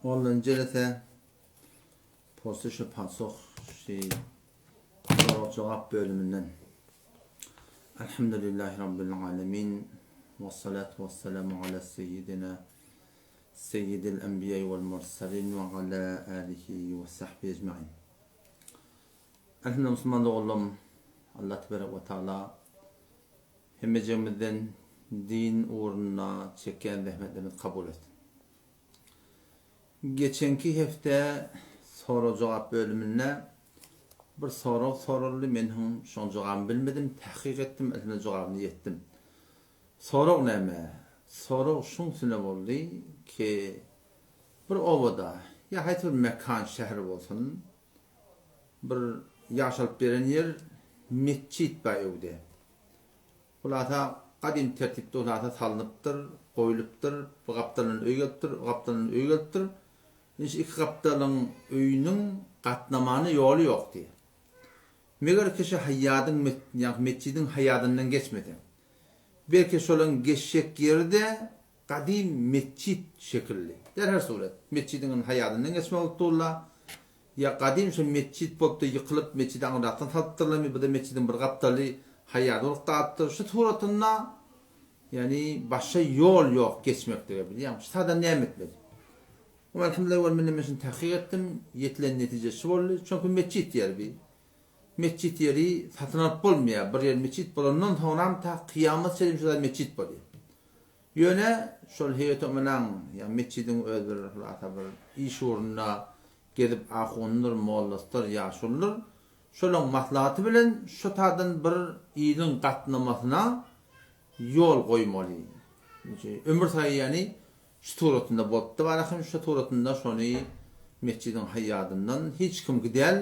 Ondan jelese Porsiş we Pasoh şi sorag-jogap bölüminden. Elhamdülillahi Rabbil alemin. Ve salatu ve selamu ala seyyidina seyyidil enbiya vel mursalin ve ala alihi ve sahbihi ecmain. Elhamdülillah Musulman doganlarym Allah tebarek ve taala hemmejigimizden din ugrunda çekýän zähmetlerimizi kabul etsin. Geçenki hepde sorag-jogap bölüminde bir sorag soraldy, men hem şoň jogabyny bilmedim, tahkyk etdim, elhamdülillah jogabyna ýetdim. Sorag näme? Sorag şuň üstüne boldy ki, bir obada ýa haýsy bir mekan, şäher bolsun, bir ýaşalyp beren ýer metjit bar öwde. Hulasa, gadym tertipde hulasa salnypdyr, goýlupdyr, bu gapdaldan öý gelipdir, o gapdaldan öý gelipdir. Indi şu iki gapdalyň öýüniň gatnamana ýoly ýok diýýär. Meger kişi haýýadyň, ýagny metjidiň haýýadyndan geçmeseň. Belki şolaň geçjek ýeri-de gadym metjit şekilli. Derhal surat, metjidiň indi haýýadyndan geçmek bolup dur-la. Ýa gadym şo metjit bolupdy ýykylyp metjidi aňryrakdan salypdyrlarmy bu-da metjidiň bir gapdaly haýýady bolup galypdyr şu suratynda ýagny başga ýol ýok geçmeklige bilýäňmi şu taýdan näme etmeli Oňa elhamdulillah ol menden men şuny tahkyk etdim ýetilen netije şu boldy çünki metjit ýeri bi metjit ýeri satyn alyp bolmaýar bir ýer metjit bolandan soňram ta kyýamat çenli şu zat metjit bolýar ýöne şol heýet omenaň ýa metjidiň öz bir hulasa bir iş ugrunda Gezip ahundyr, mollasydyr, ýaşuludyr. Şolaň maslahaty bilen şo taýdan bir iliň gatnamasyna ýol goýmaly. Ömür saýýany şu suratynda bolupdy barahym, şu suratynda şony metjidiň haýýadyndan hiç kim gidäl,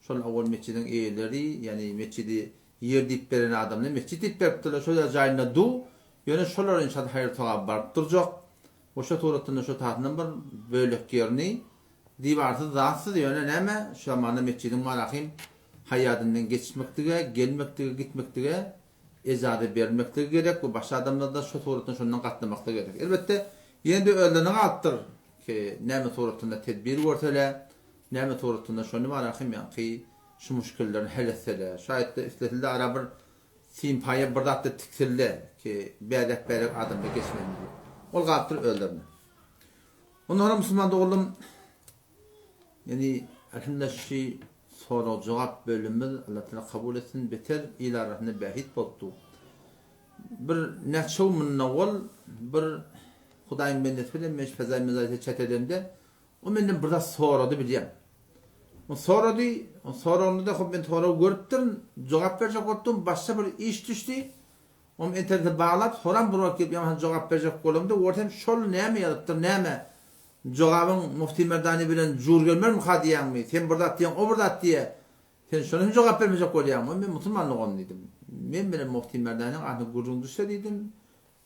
şol owal metjidiň eýeleri, ýagny metjidi ýer diýip beren adamlar metjit diýip beripdirler, şol ýer jaýynda du, ýöne şolar inşallah haýyr-sogap baryp durjak. We şo suratynda şo tasyndan bir bölek ýerini diwarsyz zatsyz ýöne näme şu zamanda metjidiň marahym haýýadyndan geçmekdige gelmekdige gitmekdige ejaza berilmekligi gerek we başga adamlarda şo suratynda şondan gatnamaklygy gerek. Elbetde ýene-de özlerine galypdyr ki näme suratynda tedbir görsele näme suratynda şony marahym ýaňky şu muşkillerini hal etsele şaýatda islesilde ara bir Sim paýa bir zatda tiksilde ki bärek bärek adamda geçmesin diýip. Ol galypdyr özlerine. Ondan soňra musulman doganlarym ýani elhamdülillah şu sorag jogap bölümimiz Allah Taala kabul etsin beter il arasynda bähit bolupdy. Bir näçe gün mundan owal bir Hudaýyň bendesi bilen men şu Fezaý Mezaýsa çet edemde o menden bir zat sorady bilýän. Ol sorady, ol soragynda-da hop men soragy görüpdirin, jogap berjek bolupdym, başga bir iş düşdi. Oňam internete baglap, soram bir wagt gelip ýaňy jogap berjek bolamda, görsem şol näme ýazypdyr, näme? Jogabyň Mufti Merdani bilen jur gelmermika diýýäňmi? Sen bir zat diýýäň, o bir zat diýýär. Sen şona hem jogap bermejek bolýaňmy? Men musulman dogan diýdim. Men bilen Mufti Merdaniň arasynda gürrüň düşse diýdim,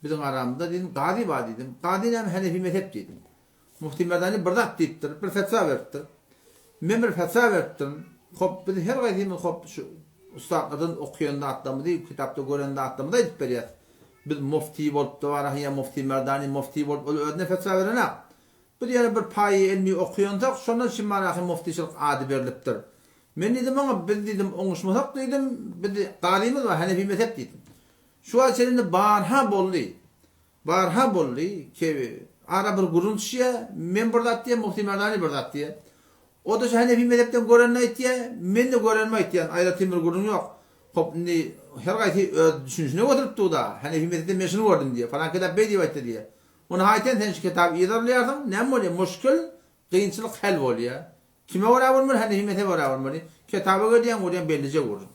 biziň aramyzda diýdim, gazy bar diýdim. Gazy näme, Henefi mezhep diýdim. Mufti Merdani bir zat diýipdir, bir fetwa beripdir. Men bir fetwa beripdirin. Hop, biz her gaýsymyz hop şu ussatlardan okaýan zatlarymyzy, kitapda gören zatlarymyzy aýdyp berýäs. Biz mufti bolup-da barah ýa Mufti Merdani mufti bolup ol özüne fetwa berenak. Biz ýöne bir paýy elmi okaýansak, şondan şimmarahy muftiçilik ady berlipdir. Men diýdim oňa, biz diýdim oňuşmasak diýdim, biz gazymyz bar, Hanefi mezhep diýdim. Şu wagt çenli barha boldy. Barha boldy, kebi, ara bir gürrüň düşýär, men bir zat diýýän, Muhti Merdani bir zat diýýär. O-da şu Hanefi mezhepden görenini aýtýar, men-de görenimi aýtýan, aýratyn bir gürrüň ýok. Hop, indi her gaýsy öz düşünişine götürip dur-da, Hanefi mezhepden men şuny gördüm diýýär, falan kitap beý diýip aýtdy diýýär. Ony haýtan sen şu kitaby yzarlaýarsyň, näme bolýar, muşkil, kynçylyk hal bolýar. Kime görä bolmaly, Hanefi mezhebe görä bolmaly. Kitaba gelýäň, görýäň bellije gürrüň.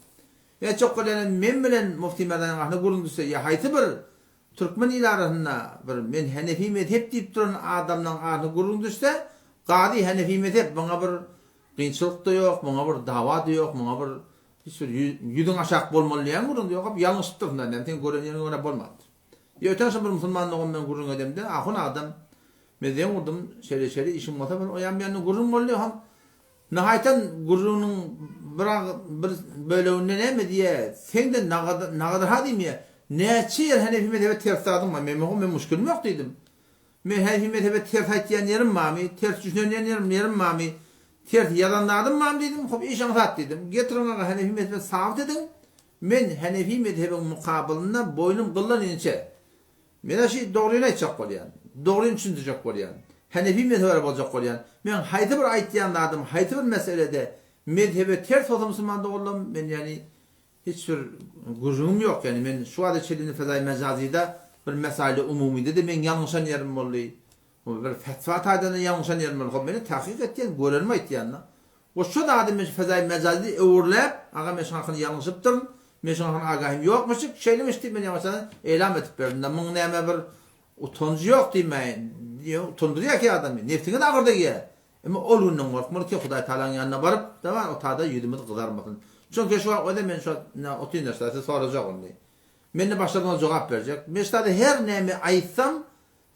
Etjek bolýanam men bilen Mufti Merdanyň arasynda gürrüň düşse ýa haýsy bir Türkmen il arasynda bir men Henefi mezhep diýip duran adamlaň arasynda gürrüň düşse, Gazy Henefi mezhep, muňa bir kynçylyk-da ýok, muňa bir dawa-da ýok, muňa bir hiç bir ýüzüň aşak bolmaly diýen gürrüň-de ýok, hop ýalňyşypdyrsyň-da, näme seň gören ýeriňe görä bolmandyr. Ýa öten şol bir musulman dogan bilen gürrüň edemde, ahun adam, men zeň urdum, şeýle-şeýle işiň bolsa bir o ýan bu ýandan gürrüň boldy, hom Nahaýtan gürrüňiniň bir bir böleginde näme diýýä, seňde nagadyr-ha diýmeýä, näçe ýer Hanefi mezhebe ters zadyň bar, men men muşkilim ýok diýdim. Men Henefi mezhebe ters aýtýan ýerim barmy, ters düşünen ýerim ýerim barmy, ters ýazan zadym barmy diýdim, hop iş aňsat diýdim. Getiriň aga Henefi mezhebe sabyt ediň, men Henefi mezhebiň mukabylynda boýnum gyldan inçe. Men-ä şi dogryny aýtjak bolýan, dogryny düşündirjek bolýan, Henefi mezhebere boljak bolýan. Meň haýsy bir aýtýan zadym, haýsy bir meselede mezhebe ters bolsa musulman doganlarym, men ýani Hiç bir gürrüňim ýok, ýagny men şu wagta çenli fezaýy mejazyda bir mesaili umumyda-da meň ýalňyşan ýerim boldy. Bir fetwa taýdan-da ýalňyşan ýerim boldy. Hop, men-de tahkyk etýän, görenimi aýtýan-da. We şo zady men şu fezaýy mejazyda öwürläp, aga men şuň hakynda ýalňyşypdyryn, men şuň hakynda agahym ýokmuşyk, şeýlemiş diýip men ýaňaçadan eýlam edip berdim-de. Muň näme bir utanjy ýok diýmäýin. Utandyrýar ki adamy, nebsiňe-de agyr degýär. Emma ol günden gorkmaly ki, Hudaý Tagalaň ýanyna baryp, daban o tada ýüzümiz gyzarmasyn. Çünki şu wagt özem men şu wagt ine otyryn şda siz sorajak indi. Men-de başlardan ol jogap berjek. Men şda her näme aýtsam,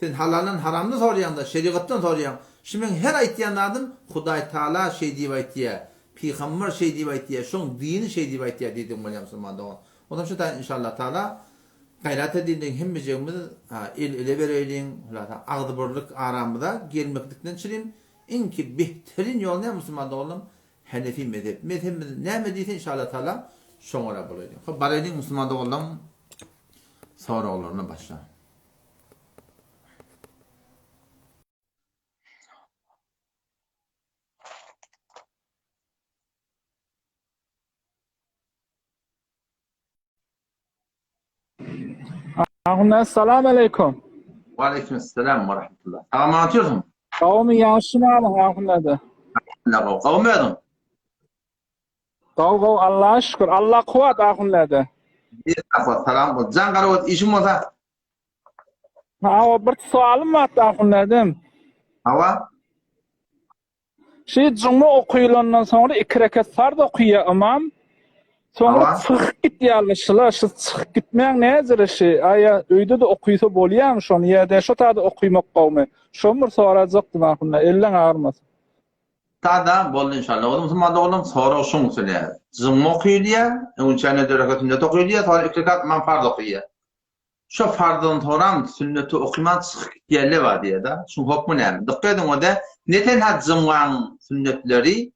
sen halaldan haramdan soraýaňda, şerigatdan soraýaň. Şu meň her aýtýan zadym Hudaý Tagala şeý diýip aýtýa, Pygamber şeý diýip aýtýa, şoň dini şeý diýip aýtýa diýdigim bolýar musulman dogan. Onsoň şu taýdan inşallah Tagala gaýrat edeliň hemmejigimiz el ele bereýliň, hulasa agzybirlik aramyza gelmeklikden çirim iňki behterin ýol näme musulman doganlarym Henefi mezhep. Mezhebimiz näme diýse inşallah Tagala şoňa görä bolaýlyň. Hop baraýlyň musulman doganlaryň soraglaryna başla. Ahun Salam aleýkum. Wa aleýkum salam we rahmetullah. Salam atýarsyň? Gowmy ýagşymy alyň Ahun däde? Allah gowy. Gowmy özüň? Gowy gowy Allaha şükür. Allah kuwwat Ahun däde. Bir kuwwat salam bol. Jan garawat işiň bolsa. Hawa bir sowalym bar Ahun dädem. Hawa. Şi juma okylandan soňra iki rekat farz okyýa ymam. Soňra çykyp gitýärler şyla, şy çykyp gitmäň näjere şi, aýa öýde-de okysa bolýamy şony ýa-da şo tada okymak gowmy? Şony bir sorajakdym ahunda, elleň agyrmasyn. Tada boldy inşallah. Ozum musulman doganlarym sorag şuň üçin. Juma okylýa, öňünçä ne dört rekat sünnet okylýa, soňra iki rekat ymam farz okyýa. Şo farzdan soram sünneti okyman çykyp gitýänler bar diýýär-de. Şuň hokmy näme? Dykgat ediň onda ne tenha jymgaň sünnetleri,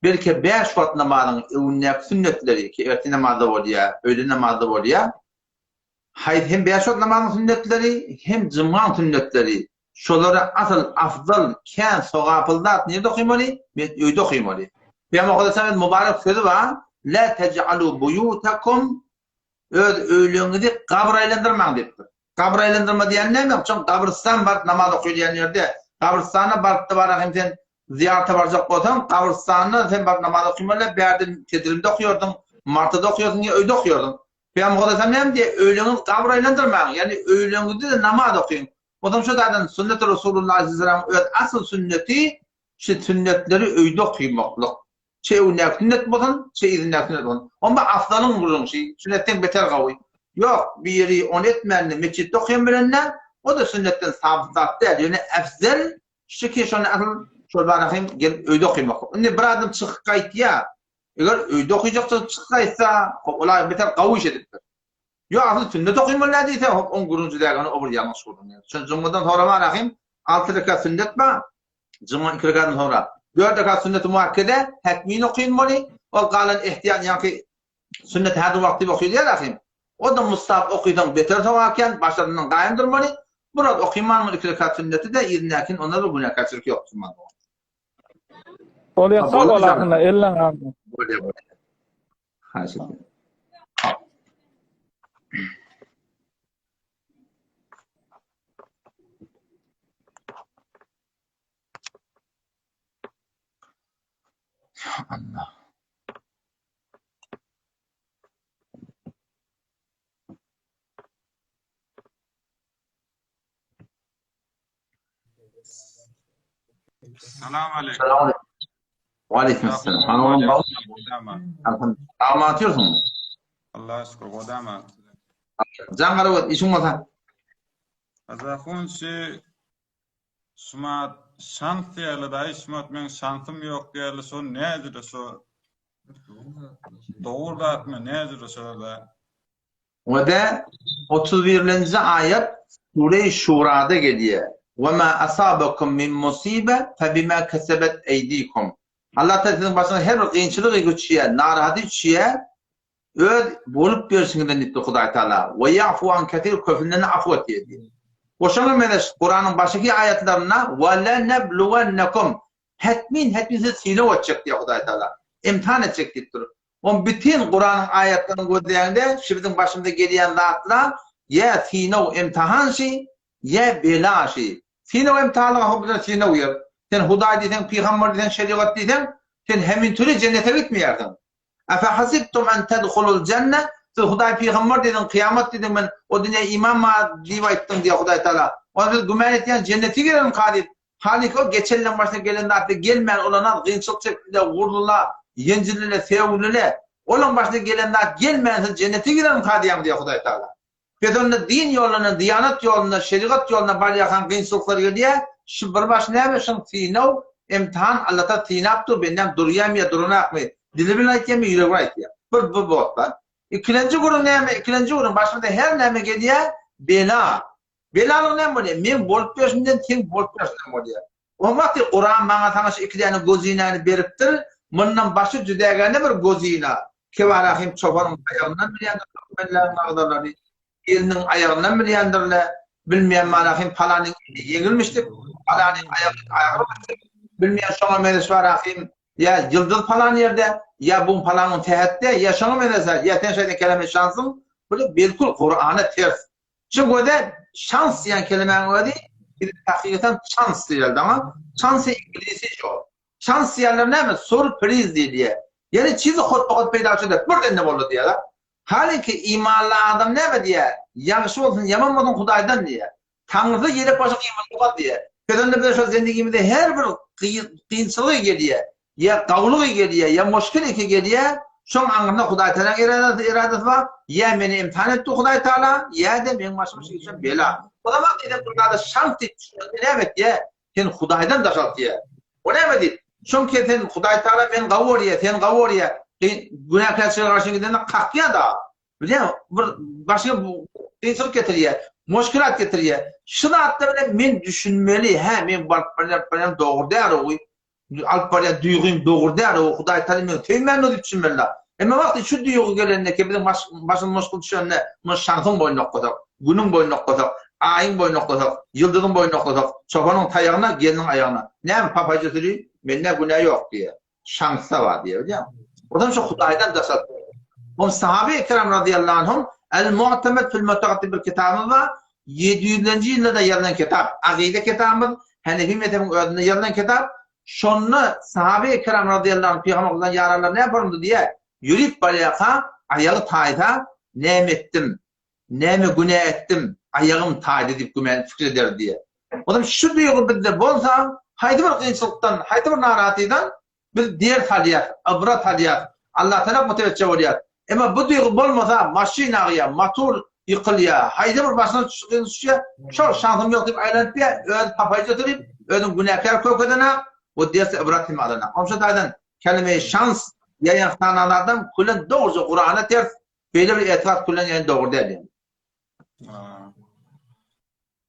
belki bäş wagt namazyň öňündäki sünnetleri, ki ertir namazda bolýar, öýle namazda bolýar. Haýsy hem bäş wagt namazyň sünnetleri, hem jymgaň sünnetleri. Şolara asyl afdal, kän sogaply zat nirde okymaly? Men öýde okymaly. Pygamber Aleyhisselam mübarek sözi bar, La tej'alu buýutakum Öz öýleriňizi gabyr aýlandyrmaň diýipdir. Gabyr aýlandyrma diýýän näme? Çün gabrystan baryp namaz okylýan ýerde, gabrystana baryp-da bara hem sen zyýarata barjak bolsaň, gabrystanda sen baryp namaz okymaly, bärde Tedrimde okýardyň, Martada okýarsyň ýa öýde okýardyň. Pygamber Aleyhisselam näme diýýär? Öýleriňizi gabyr aýlandyrmaň, ýagny öýleriňizde-de namaz okyň. Onsoň şu taýdan sünneti Resulullah Aleyhisselamyň öz asyl sünneti şu sünnetleri öýde okymaklyk. Çe öňündäki sünnet bolsun, çe yzyndaky sünnet bolsun. Onda afzalyň gürrüň şi, sünnetden beter gawy. Ýok, biri ony etmände metjitde okaýan bilende, o-da sünnetden sabyt zat däl. Ýöne efzel şi ki, şony asyl şol bara hem gelip öýde okamak. Indi bir adam çykyp gaýtýar. Eger öýde okajak çykyp gaýtsa, hop, ol beter gawy iş edipdir. Ýok, asyl sünnet okaýmaly däl diýse, hop, oň gürrüň jüdägini o bir ýalňyş gürrüň. Şon jumgadan soňra bar ahim, alty rekat sünnet bar. Juma iki rekatdan soňra dört rekat sünneti muakkede hetmin okynmaly. Ol galan ihtiýat ýaňky sünnet häzir wagt diýip okylýar ahim. O da mustahap okysaň beter sogap eken, başlaryndan gaýym durmaly. Biraz okynman iki rekat sünneti de yzyndakin onda bir günäkärçilik ýok musulman dogan. Bolýar sag bol ahynda elleň agyrmasyn. Bolýar bolýar. Haýyş edýän. Ya Allah. Salam aleyküm. Salam aleyküm. Wa aleyküm selam. Hany oğlum gawy. Alhamdulillah. atıyorsun. Allah'a şükür godama. Can garawat işiň bolsa. Azahun şu şumat şans diýerler daýy şumat meň şansym ýok diýerler şo näjüre şo dogry zatmy näjüre şo da. Wada 31-nji aýat Sure-i Şurada gelýär. Ve ma asabakum min musibe fe bima kesebet eydikum. Allah Taala siziň başyňyza her bir kynçylygy geçýär, narahaty düşýär, öz bolup berşiňizden diýipdir Hudaý Taala. Ve ya'fu an kesir köpünden afu etýär diýip. We şoňa meňzeş Kuranyň başky aýatlarynda ve lenebluwennekum hetmin hetmin sizi synag etjek diýýär Hudaý Taala. Imtihan etjek diýipdir. On bütin Kuranyň aýatlaryny gözleýäňde şu biziň başymyza gelýän zatlar ýa synag imtihan şi Ýa bela şi. Synag imtihanlyga hop bilen synag ýer. Sen Hudaý diýseň, pygamber diýseň, şerigat diýseň, sen hemintüri jennete gitmeýärsiň. Efehasibtum en tedhulul jenne, siz Hudaý pygamber diýdiň, kyýamat diýdiň, men o dünýä iman bar diýip aýtdyň diýýär Hudaý Taala. Onda siz güman etýäňiz jennete girerin-ka diýip. Halyky o geçenleň başyna gelen zatda gelmän olanaz gynçylyk çekdile, gurlula, ýenjilile, sögülile. Olaň başyna gelen zat gelmän siz jennete girerin-ka diýýäňiz diýýär Hudaý Taala. Biz onda din ýoluna, diýanat ýoluna, şerigat ýoluna barýarkaň kynçylyklar gelýär, şu bir baş näme şuň synag, imtihan Allatala synap dur, bendäm durýamy ýa duranakmy, dili bilen aýtýamy, ýüregi bilen aýtýar. Bir bu botlar. Ikilenji gürrüň näme, ikilenji gürrüň başymyza her näme gelýär, bela. Belalyk näme bolýar? Meň bolup berşimden seň bolup berşiňden bolýar. O wagty Kuran maňa saňa şu iki däne gozinäni beripdir, mundan başga jüdägäne bir gozina, Kebarahym çopanyň aýagyndan bilýändir türkmenleriň agzalary, gelniň aýagyndan bilýändirle, bilmeýän Marahym palanyň eli ýeňilmişdik, palanyň aýagy agyrmyşdyk, bilmeýän şoňa meňzeş Barahym, ýa ýyldyz palan ýerde, ýa bu palanyň sähetde, ýa şoňa meňzeş zat, ýa sen şeýle kelemet şansyň, bu belkul Kurana ters. Şu göze şans diýen kelimäň özi biz hakykatan çans diýildi ama çans iňlisçe şo. Şans diýenler näme? Surpriz diýilýär. Ýani çizi hotba-hot peýda şeýle birden boldy diýýär. Halyki imanly adam näme diýýär? Ýagşy bolsun, ýaman bolsun Hudaýdan diýýär. Taňryda ýelek başy gymyldymaz diýýär. Biz onda bize şol zendigimizde her bir kynçylygy gelýär. Ýa gawulygy gelýär, ýa muşkiliki gelýär, şoň aňyrynda Hudaý Tagalaň eradasy, eradasy bar, ýa meni imtihan etdi Hudaý Tagala, ýa-da meň başyma şu geçen bela. O zaman diýdim, bir zada şans diýip düşünende näme etýär? Sen Hudaýdan daşaltýar. O näme diýip? Çünki sen Hudaý Tagala meni gawy görýär, seni gawy görýär. Günäkärçilige garşy gidende kakýar-da. Bilýäňmi, bir başyňa kynçylyk getirýär, muşkilat getirýär. Şu zatlar bilen men düşünmeli, hä, men baryp barýan dogry däl-ow. Alyp barýan duýgym dogry däl, o Hudaý Taala meni söýmändir diýip düşünmeli. Emma wagty şu duýgy gelende ki biziň başymyz muşkul düşende, muny şansyň boýnuna oklasak, günüň boýnuna oklasak, aýyň boýnuna oklasak, ýyldyzyň boýnuna oklasak, çopanyň taýagyna, gelniň aýagyna. Näme papaýja süri, mende günä ýok diýýär. Şansda bar diýýär, bilýäňmi? Ondan şu Hudaýdan daşary. Oň sahabe-i-kiram razyýallahu anhum El-Mu'temed fil-Mu'tekad diýip bir kitabymyz bar. Ýedi ýüzlenji ýylda-da ýazylan kitap, akyda kitabymyz, Henefi mezhebiniň özünde ýazylan kitap. Şonda sahabe-i kiram razyýallahu anh Pygamber sallallahu ýaranlar näme boldy diýýär. Ýörüp barýarka aýagy taýsa, näme etdim? Näme günä etdim? Aýagym taýdy diýip gümän pikir ederdi diýýär. O zaman şu duýgy bizde bolsa, haýsy bir kynçylykdan, haýsy bir narahatydan Biz ders alýas, ybrat alýas, Allatala mutewejje bolýas. Emma bu duýgy bolmasa, maşyn agýar, motor ýykylýar, haýsy bir başyna kyn düşýär, şol şansym ýok diýip aýlanyp ýör, özi papaýja sürüp, özüni günäkär kökedenak, bu ders ybrat hem alanak. Onuň üçin taýdan kelime-i şans ýaýan sanan adam külen dogruja Kurana ters, beýle bir etikat külen ýaýan dogry däl ýaly.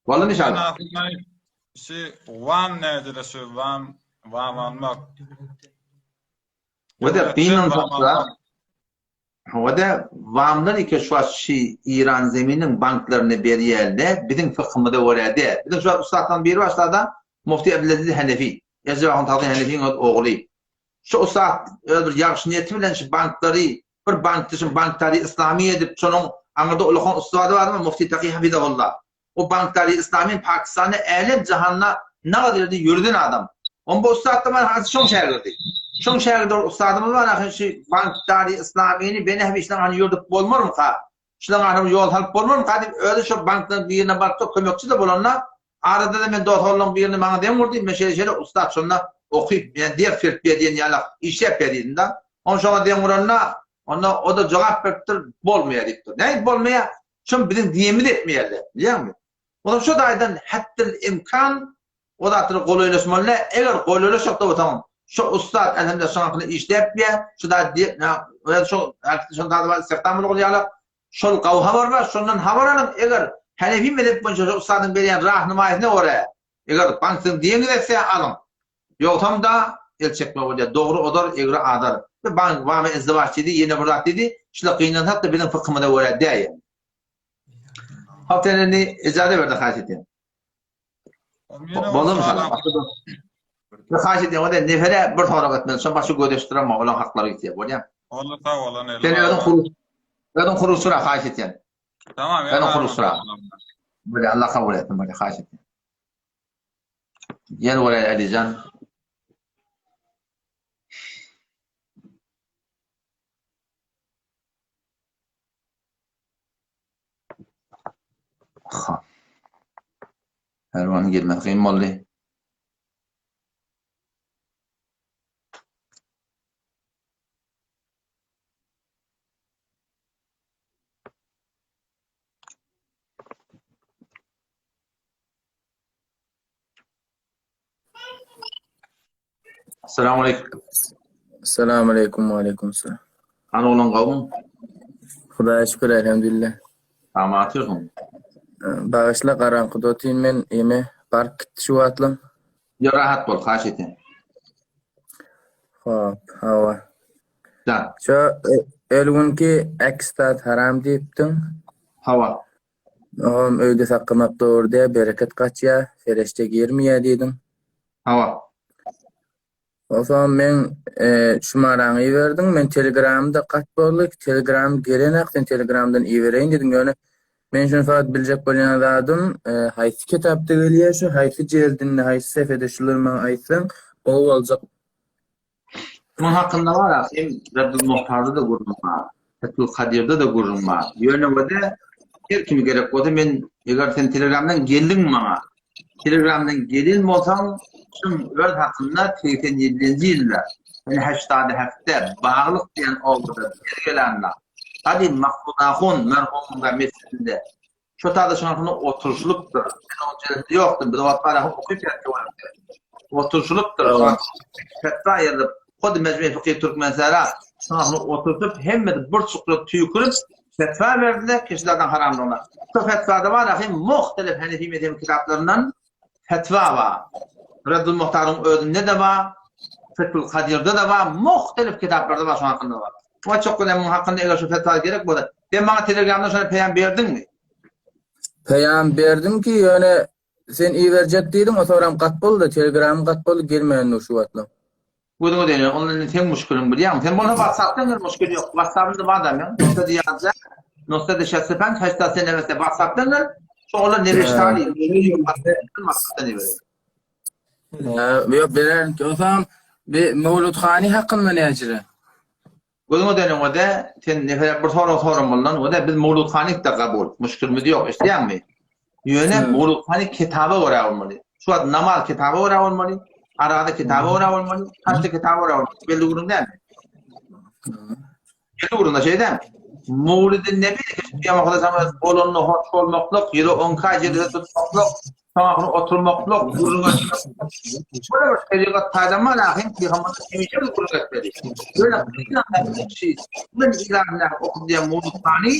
Boldumy inşallah? Şu wam nädire şu wam wam almak. We de gynansak-da, we de wamlar eke şu wagt şu Iran zeminiň banklaryna berýärler, biziň fykhymyza görä däl. Biziň şu wagt ussatlaryň biri başlada, Mufti Abdulaziz Hanefi, Ejre Ahun Tazy Hanefiň öz ogly. Şu ussat öz bir ýagşy niýeti bilen şu banklary bir bankda şu banktary yslamy edip, şonuň aňyrda ulakan ussady barmy Mufti Taki Hafizahullah. O banktary yslamy Pakistanda älem jahanda nagaz ýerde ýöreden adam. On bu ussat da bar haçan şoň şägirdi. Şoň şägirdi ol ussadymyz bar ahyr şu banktary yslamyny bene işleň hany ýördüp bolmarmyka? Şulaň ahyr ýol salyp bolmarmyka diýip özi şo bankdan birine baryp da kömekçi-de bolanda arada-da men dos oglanlaryň birini maňa deň urdy, men şeýle şeýle ussat şonda okyp, ýa ders berip ber diýen ýalak işläp ber diýdim-de. Ony şoňa deň uranda, onda o-da jogap beripdir, bolmaýar diýipdir. Nädip bolmaýar? Şony biziň diýenimizi etmeýärler, bilýäňmi? Onsoň şo taýdan hetdil imkan o zatlara golaýlaşmaly däl. Eger golaýlaşjak-da bolsaň, şo ussat elhamdülillah şoň hakynda işläp bilýär, şu zat diýip, öz şo şoň zady bar, istihdam bolguly ýalak. Şol gawy habar bar, şondan habar alyň. Eger Hanefi mezhep boýunça şo ussadyň berýän rahnumaýysyna görä. Eger bank siziň diýeniňizi etse, alyň. Ýogsam-da, el çekme bolýar. Dogry ozar, egri azar. Bir bank wame izdiwaç diýdi, ýene bir zat diýdi. Şular gynansak-da biziň fykhymyza görä däl ýaly. Hop sen indi ijaza ber-de haýyş edýän. Boldumy inşallah? Bir haýyş edýän, o-da nefere bir sorag etmeli. Şo başy gözeşdiremok, olaň haklary gitýär, bolýamy? Boldy, sag bol, ony Sen özüň huruç, özüň huruç sura haýyş edýän. Tamam, Özüň huruç sura. Bolýar, Allah kabul etsin, bolýar, haýyş edýän. Gel bolýar Alijan. Ha. Pälwanyň gelmesi kyn boldy. Assalamu aleýkum. Assalamu aleýkum, we aleýkum salam. Hany oglan gowumy? Hudaýa şükür elhamdülillah. Tamam atyrsyň. Bagyşla garaňkyda otyryn men ýeme baryp gitdi şu wagtlam. Ýok rahat bol haýyş etýän. Hop hawa. Jan. Şo elgünki ekstat haram diýipdiň. Hawa. Ogam öýde saklamak dogry däl, bereket gaçýar, sereşde girmeýär diýdiň. Hawa. Onsoň meň şumaraňy iberdiň, men telegramda gat boldy, telegram gelenak, sen telegramdan ibereýin diýdiň, ýöne men şuny fakat biljek bolýan zadym, haýsy kitapda gelýär şu, haýsy jeldinde, haýsy sefede şulary maňa aýtsaň gowy boljak. Muň hakynda bar ahym, Reddul Muhtarda-da gürrüň bar, Fethul Kadirde-de gürrüň bar. Ýöne wede her kime gerek bolsa men eger sen telegramdan geldiň maňa, telegramdan gelen bolsaň şuň öz hakynda 87-nji ýylda ýani heştady heftde Baglyk diýen obada Bergelanda gadym Maksud ahun merhumyň mesjidinde Şo taýda şoň hakynda oturyşylypdyr. Men o ýerde ýokdum. Biz o wagt hala okyp ýatýardyk. Oturyşylypdyr. Fetwa ýazyp, hut Mejmei Fykhy Türkmensära şoň hakynda oturdyp, hemmesi bir çukura tüýkürip, fetwa berdiler, kişilerden haramlygyna. Şo fetwada bar ahym muhtelif Hanefi mezhebi kitaplaryndan fetwa bar. Reddul Muhtaryň özünde-de bar, Fethul Kadirde-de bar, muhtelif kitaplarda bar şoň hakynda bar. Muňa çok güne muň hakynda eger şu fetwa gerek bolsa, sen maňa telegramdan şony peýam berdiňmi? Peýam berdim ki ýöne sen iberjek diýdiň o soram gat boldy telegramym gat boldy gelmändir şu wagtlam. Gözüňe degýän onda indi seň muşkiliň bilýäňmi? Sen bolsa whatsappdan gel muşkil ýok. Whatsappymda bar da meň. Nusda diýýänçä nusda deşetse panç haçda sen nemese whatsappdan gel. Şo olar nebeştali. Whatsappdan ibereýin. Ýok bererin. Onsoň bi Mewlud hany hakynda näcire? Gözüňe döneň öde, sen nefere bir sorag soramaldan öde biz Mewlud hany-da kabul, muşkilimiz ýok, eşidýäňmi? Ýöne Mewlud hany kitaba görä bolmaly. Şu wagt namaz kitaba görä bolmaly, araza kitaba görä bolmaly, haçda kitaba görä bolmaly. Belli gürrüň dälmi? Belli gürrüň da şeý dälmi? Mewludi Nebi bolanda hoş bolmaklyk, ýyly onka jelse tutmaklyk, Soňra oturmaklyk, gürrüň etmek. Böyle bir şerigat taýdan bar ahim, Pygamberimiz hemişe bir gürrüň etmeli. Ýöne kişi men ilanlar okudýan mowzukany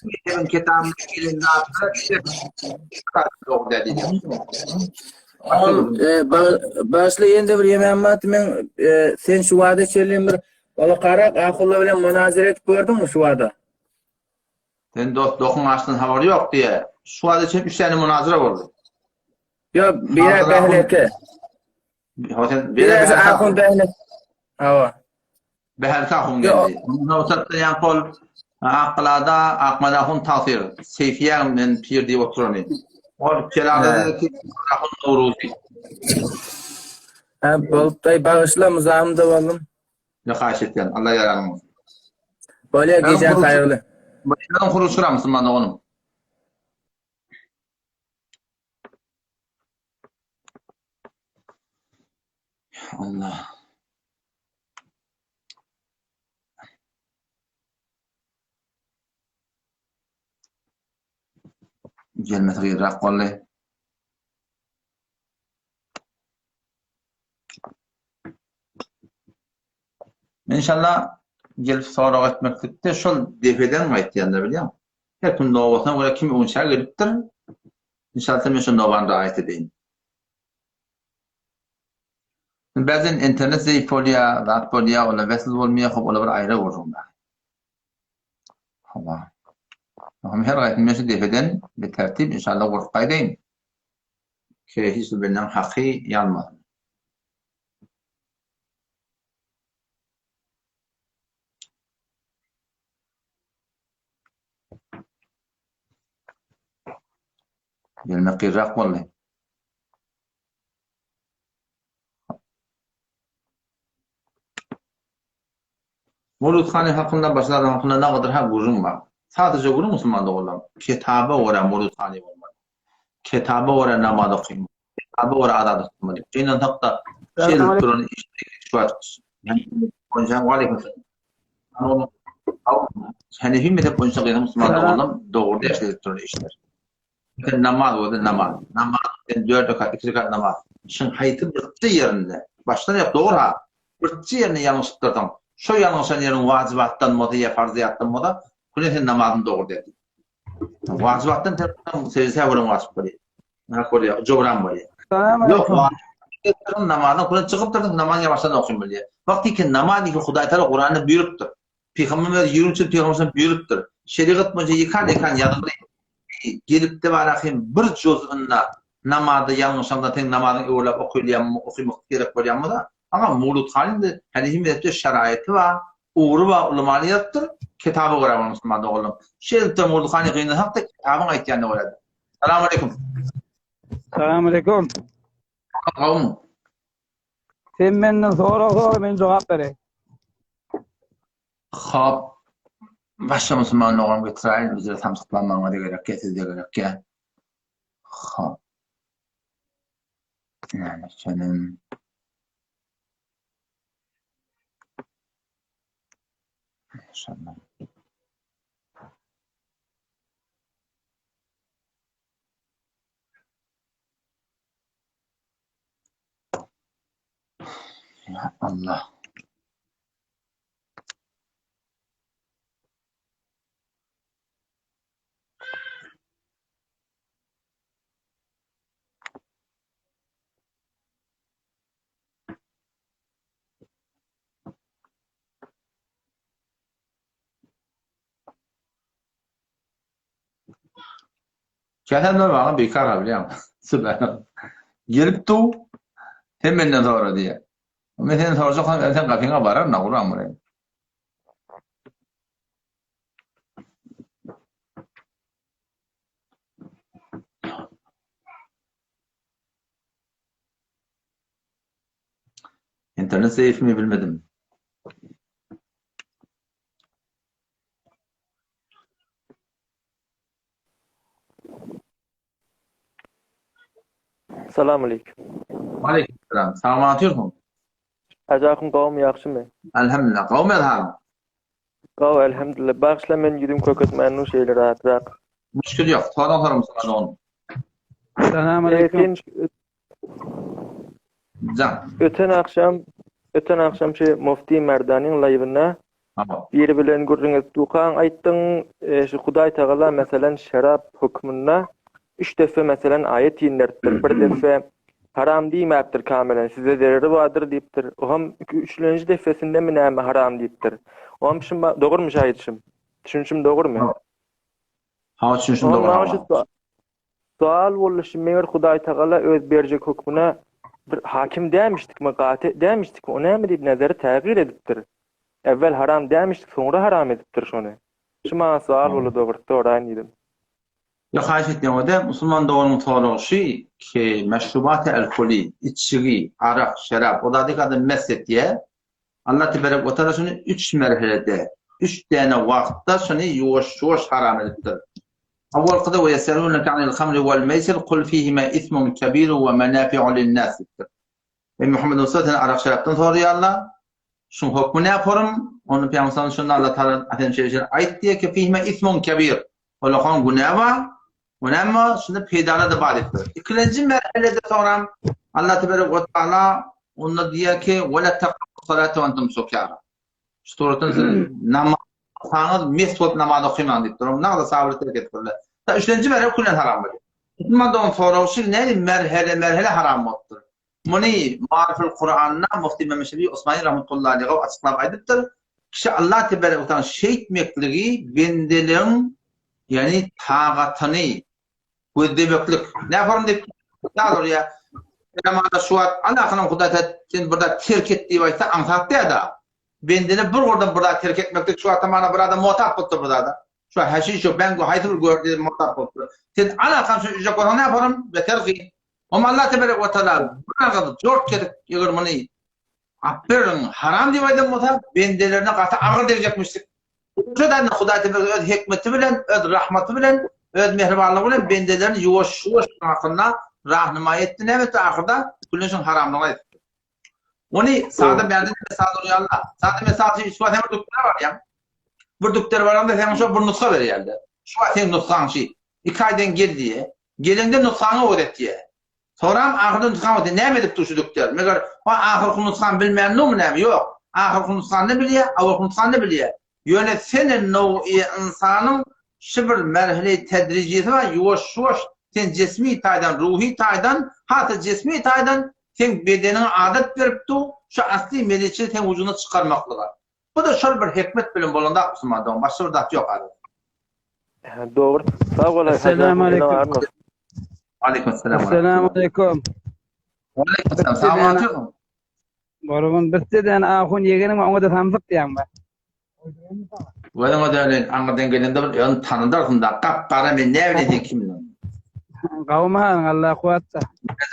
mezhebiň kitabynda gelen zatlara dogry däl diýýär. Ol başly ýene bir ýemem bar, men sen şu wada çenli bir Olakarak ahulla bilen munazara edip gördüňmi şu wada? Sen dost dokuň açdan habary ýok diýe. Şu wagta çenli 3 sany munazara boldy. Ýok, biri Behleke. Hawa sen biri Ahun Behlek. Hawa. Behleke ahun geldi. Mundan tarapdan ýan kol Akgalada Akmad ahun tagsyr. Seýfiýäň men pir diýip oturany. Ol Kelalada ki ahun Nowruzy. Ha, bolupdy, bagyşla muzamda boldum. Ne haýyş etýän. Allah ýaragyň bolsun. Bolýa gijäň haýyrly. Başlaryň huruç gyra musulman doganym. Allah. Gelmesi gyýrak boldy. Inşallah gelip sorag etmeklikde şol depeden gaýtýanlar bilýäň. Her kim nobatyna görä kim öňçä gelipdir. Inşallah men şo nobany raýat edeýin. Bäzen internet zeýif bolýa, zat bolýa, ola wesl bolmaýa, hop ola bir aýra gurrun bar. Hawa. Hem her gaýtym men şu depeden bir tertip inşallah gurup gaýdaýyn. Ke hiç bir benden haky ýalmasyn. Gelmek gyrrak boldy. Murut hany hakynda başga adam hakynda nagadyr ha gürrüň bar. Sadaja gürrüň musulman doganlarym. Ketaba görä Murut hany bolmaly. Ketaba görä namaz okymaly. Ketaba görä azat tutmaly. Gynansakda şeýdilip duran işler şu wagt. Waleýkim salam. Hanefi mezhep boýunça gyna musulman doganlarym dogry däl şeýdilip duran işler. Sen namaz boldy namaz. Namaz sen 4 rekat, 2 rekat namaz. Şuň haýsy birçe ýerinde başdan ýok dogry ha. Birçe ýerinde ýalňyşypdyrsyň. Şo ýalňyşan ýeriň wajybatdan bolsa ýa farzyýatdan bolsa, küle sen namazyň dogry däl. Wajybatdan sen secde sähweden wajyp bolýar. Näme bolýar? Jogran bolýar. Ýok, wajyp namazyň küle çykypdyrsyň, namaz ýa başdan okyn bolýar. Wagty ki namaz iki Hudaý Taala Kuranda buýrupdyr. Pygamberimiz 23 ýyl pygamberimiz buýrupdyr. Şerigat boýunça ýykan-ýykan ýazyldy. Gelipde bar hem bir juzunda namazda ýalňyşanda seň namazyň öwrüläp okylýarmy, okymak gerek bolýarmy-da? Aga Mawlud Halinde Hanefi mezhepde şaraýaty bar, ugry bar, ulamaly ýazypdyr, kitaba görä bolan musulman doganlarym. Şeýdipdir Mawlud Hany gynansak-da kitabyň aýtýanyna görä. Salam aleýkum. Salam aleýkum. Gowmy? Sen menden sorag sora, men jogap bereýin. Hop. Başga musulman dogan getiräýin, bizde samsyklanmagyňa-da gerek ýa, sizde gerek ýa. Hop. Näme ekenim? Şondan. Ya Allah. Käsemler maňa bikar ha bilýäňmi? Sübhanallah. Gelip du, sen menden sora diýýär. Men senden sorajak bolsam, sen gapyňa bararyn, gurban bolaýyn. Internet zeýifmi bilmedim. Salam aleyküm. Aleyküm selam. Salam atıyorsun. Ajakum gowmy ýagşymy? Elhamdülillah. Gowmy halyň? Gowy elhamdülillah. Bagyşla men ýüzüm köketmän nu şeýle rahatrak. Müşkil ýok. Sorag soram sana dogan. Salam aleyküm. Jan. Öten akşam öten akşam şu Mufti Merdanyň laýwynda Biri bilen gürrüň edip durkaň aýtdyň, şu Hudaý Tagala meselen şerap hökmünde üç defe meselen aýat inderipdir. Bir defe haram diýmäpdir kamilen, size zereri bardyr diýipdir. Oňam üçlenji defesindemi näme haram diýipdir. Oňam şu dogrumy şu aýdyşym? Düşünişim dogrumy? Ha, düşünişim dogry. Sual boldy şu meger Hudaý Tagala öz berjek hökmüne bir hakim dämişdikmi, gaty dämişdikmi, o näme diýip nezeri tägyr edipdir. Äwwel haram dämişdik, soňra haram edipdir şony. Şu maňa sual boldy dogrusy soraýyn diýdim. Ýok haýyş etýän o däl, musulman doganyň soragy şu ki meşrubaty alkoli, içgi, arak, şerap o zady adam mest etýär. Allah teberek we taala şuny üç merhelede, üç däne wagtda şuny ýuwaş-ýuwaş haram edipdir. Awalkyda we ýeseluneke anil hamri wal meýsir kul fihima ismun kebirun we menafi'u linnas diýipdir. Eý Muhammed Mustafa sen arak-şerapdan soraýarlar. Şuň hokmy nä horum? Onda Pygamber sallallahu şonda Allah taala sen şeýle şeýle aýt diýýär ki fihima ismun kebir. Olakan günä bar. O näme bar? Şunda peýdaly-da bar diýipdir. Ikilenji merhelede soňram Allah teberek we taala onda diýýär ki we la taqrabu salate we entum sukara. Şu suratdan siz namaz okaňyz mes bolup namaz okymaň diýipdir. Onda nagda sabyr terk edipdirler. Ta üçlenji merhele küllen haram bolýar. Musulman dogan soragy şu näme merhele merhele haram bolupdyr. Muny Maariful Kuranda Mufti Mehmet Şefi Osmani rahmetullahi aleýh açyklap aýdypdyr. Kişi Allah tebarek we taala şeýtmekligi bendeligiň ýagny tagatyny gözlemeklik. Näform diýip ýa Ýa şu wagt Allahyň Hudaý sen bir zat terk et diýip aýtsa aňsat däl-de. Bendene bir ugurdan bir zat terk etmeklik şu wagtda mana bir adam motap bolupdyr bir zada. Şu häşiş şu bäňgü haýsy bir gördi motap bolupdyr. Sen alakam şu üjek bolsaň näform beter kyn. Oňa Allah tebarek we taala bir agyz jort kesip eger muny Aperin haram diýip aýdan bolsa bendelerine gaty agyr degjekmişdik. Şo da Hudaý tebarek öz hikmeti bilen, öz rahmaty bilen, öz mähribanlygy bilen bendelerini ýuwaş-ýuwaş hakynda rahnuma etdi näme etdi ahyrda külleşiň haramlygyny aýtdy. Ony sada bärde mesal urýarlar. Sada mesal üçin şu sen bir dükdere barýaň. Bir dükdere baranda sen şo bir nusga berýärler. Şu sen nusgaň şi. Iki aýdan gel diýe. Gelende nusgaňy öwret diýe. Soram ahyrda nusgaň öwret. Näme edip dur şu dükder? Meger o ahyrky nusgany bilmän durmy näme? Ýok. Ahyrky nusgany bilýär, awalky nusgany bilýär. Ýöne seni now'i ynsanyň şu bir merhile tedrijisi bar, ýuwaş-ýuwaş sen jismi taýdan, ruhy taýdan, hat-da jismi taýdan seň bedeniňe adat berip dur, şu asly mezitçini seň wujudyndan çykarmaklyga. Bu-da şol bir hikmet bilen bolan zat musulman dogan, başga bir zat ýok adat. Dogry. Sag bol Hajy Aleýkum. Aleýkum salam. Esselamu aleýkum. Aleýkum salam. Salam. Gorgun birteden ahun ýegeniň oňa da samsyk diýýäň be. Gözüňe döneýin, aňyrdan gelende bir ony tanydarsyň da, gap-gara men näme bileýin sen kimdigiňi. Gawumy halyň Allah kuwwatda.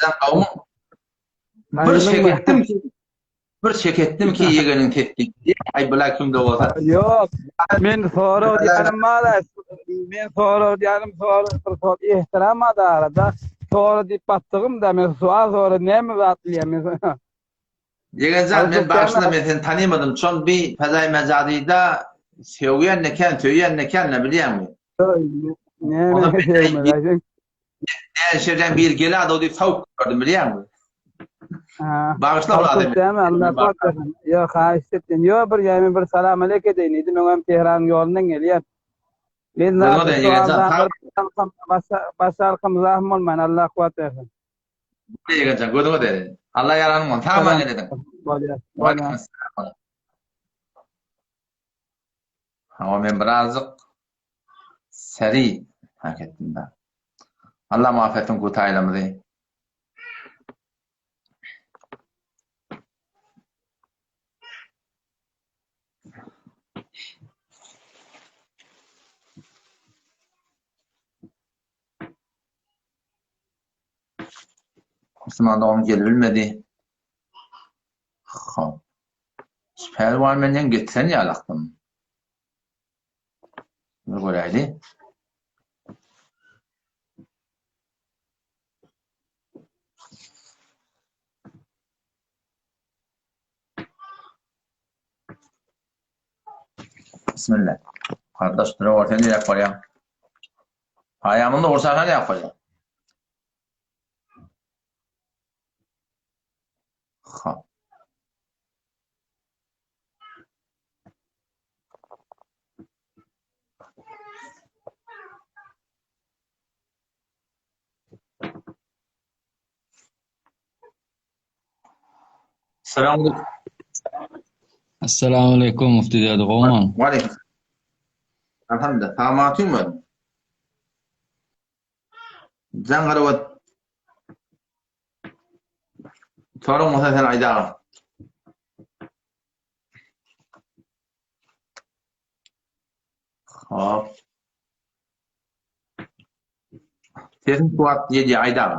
Sen gawumy? Bir şek etdim ki, bir şek etdim ki ýegeniň sesi. Aý bula kimde bolsa. Ýok, men sorag diýenim bar, men sorag diýenim sorag bir sorag ehtiram bar arada. Sorag diýip batdygym da men sual sorag näme zat bilýän men. Ýegenjan men bagyşla men seni tanymadym şol bi fezaý mejazyda sögýän eken söýýän eken ne bilýäňmi? Näme Näşerden bir gelado diýip sowuk gördüm bilýäňmi? Bagyşla bu adamy. Däme Allah saklasyn. Ýok haýyşt etdim. Ýok bir ýa men bir salam aleyk edeýin diýdim. Öňem Tehranyň ýolundan gelýän. Men başa halkam zahym bolmaýyn. Allah kuwwat bersin. Ýegenjan gözüňe derin. Allah ýaranyň bolsun. Sag boluň gelediň. Bolýar. Bolýar. Hawa men birazjyk seri hak etdim da. Allah muvaffak etsin kutaýlamyzy. Musulman dogan gelibilmedi. Hop. Şu pälwan menden getiren ýalakdym. Bir göräýli. Bismillah. Kardeş dura sen näme barýaň? Aýamyny ursaň näme barýaň? Ha. Salam aleyküm. Assalamu aleyküm mufti däde gowman. Aleyküm. Alhamdulillah. Salamatyn mı? Jaň garawat. Soruň bolsa sen aýdaga. Hop. Sesiň kuwat ýedi aýdaga.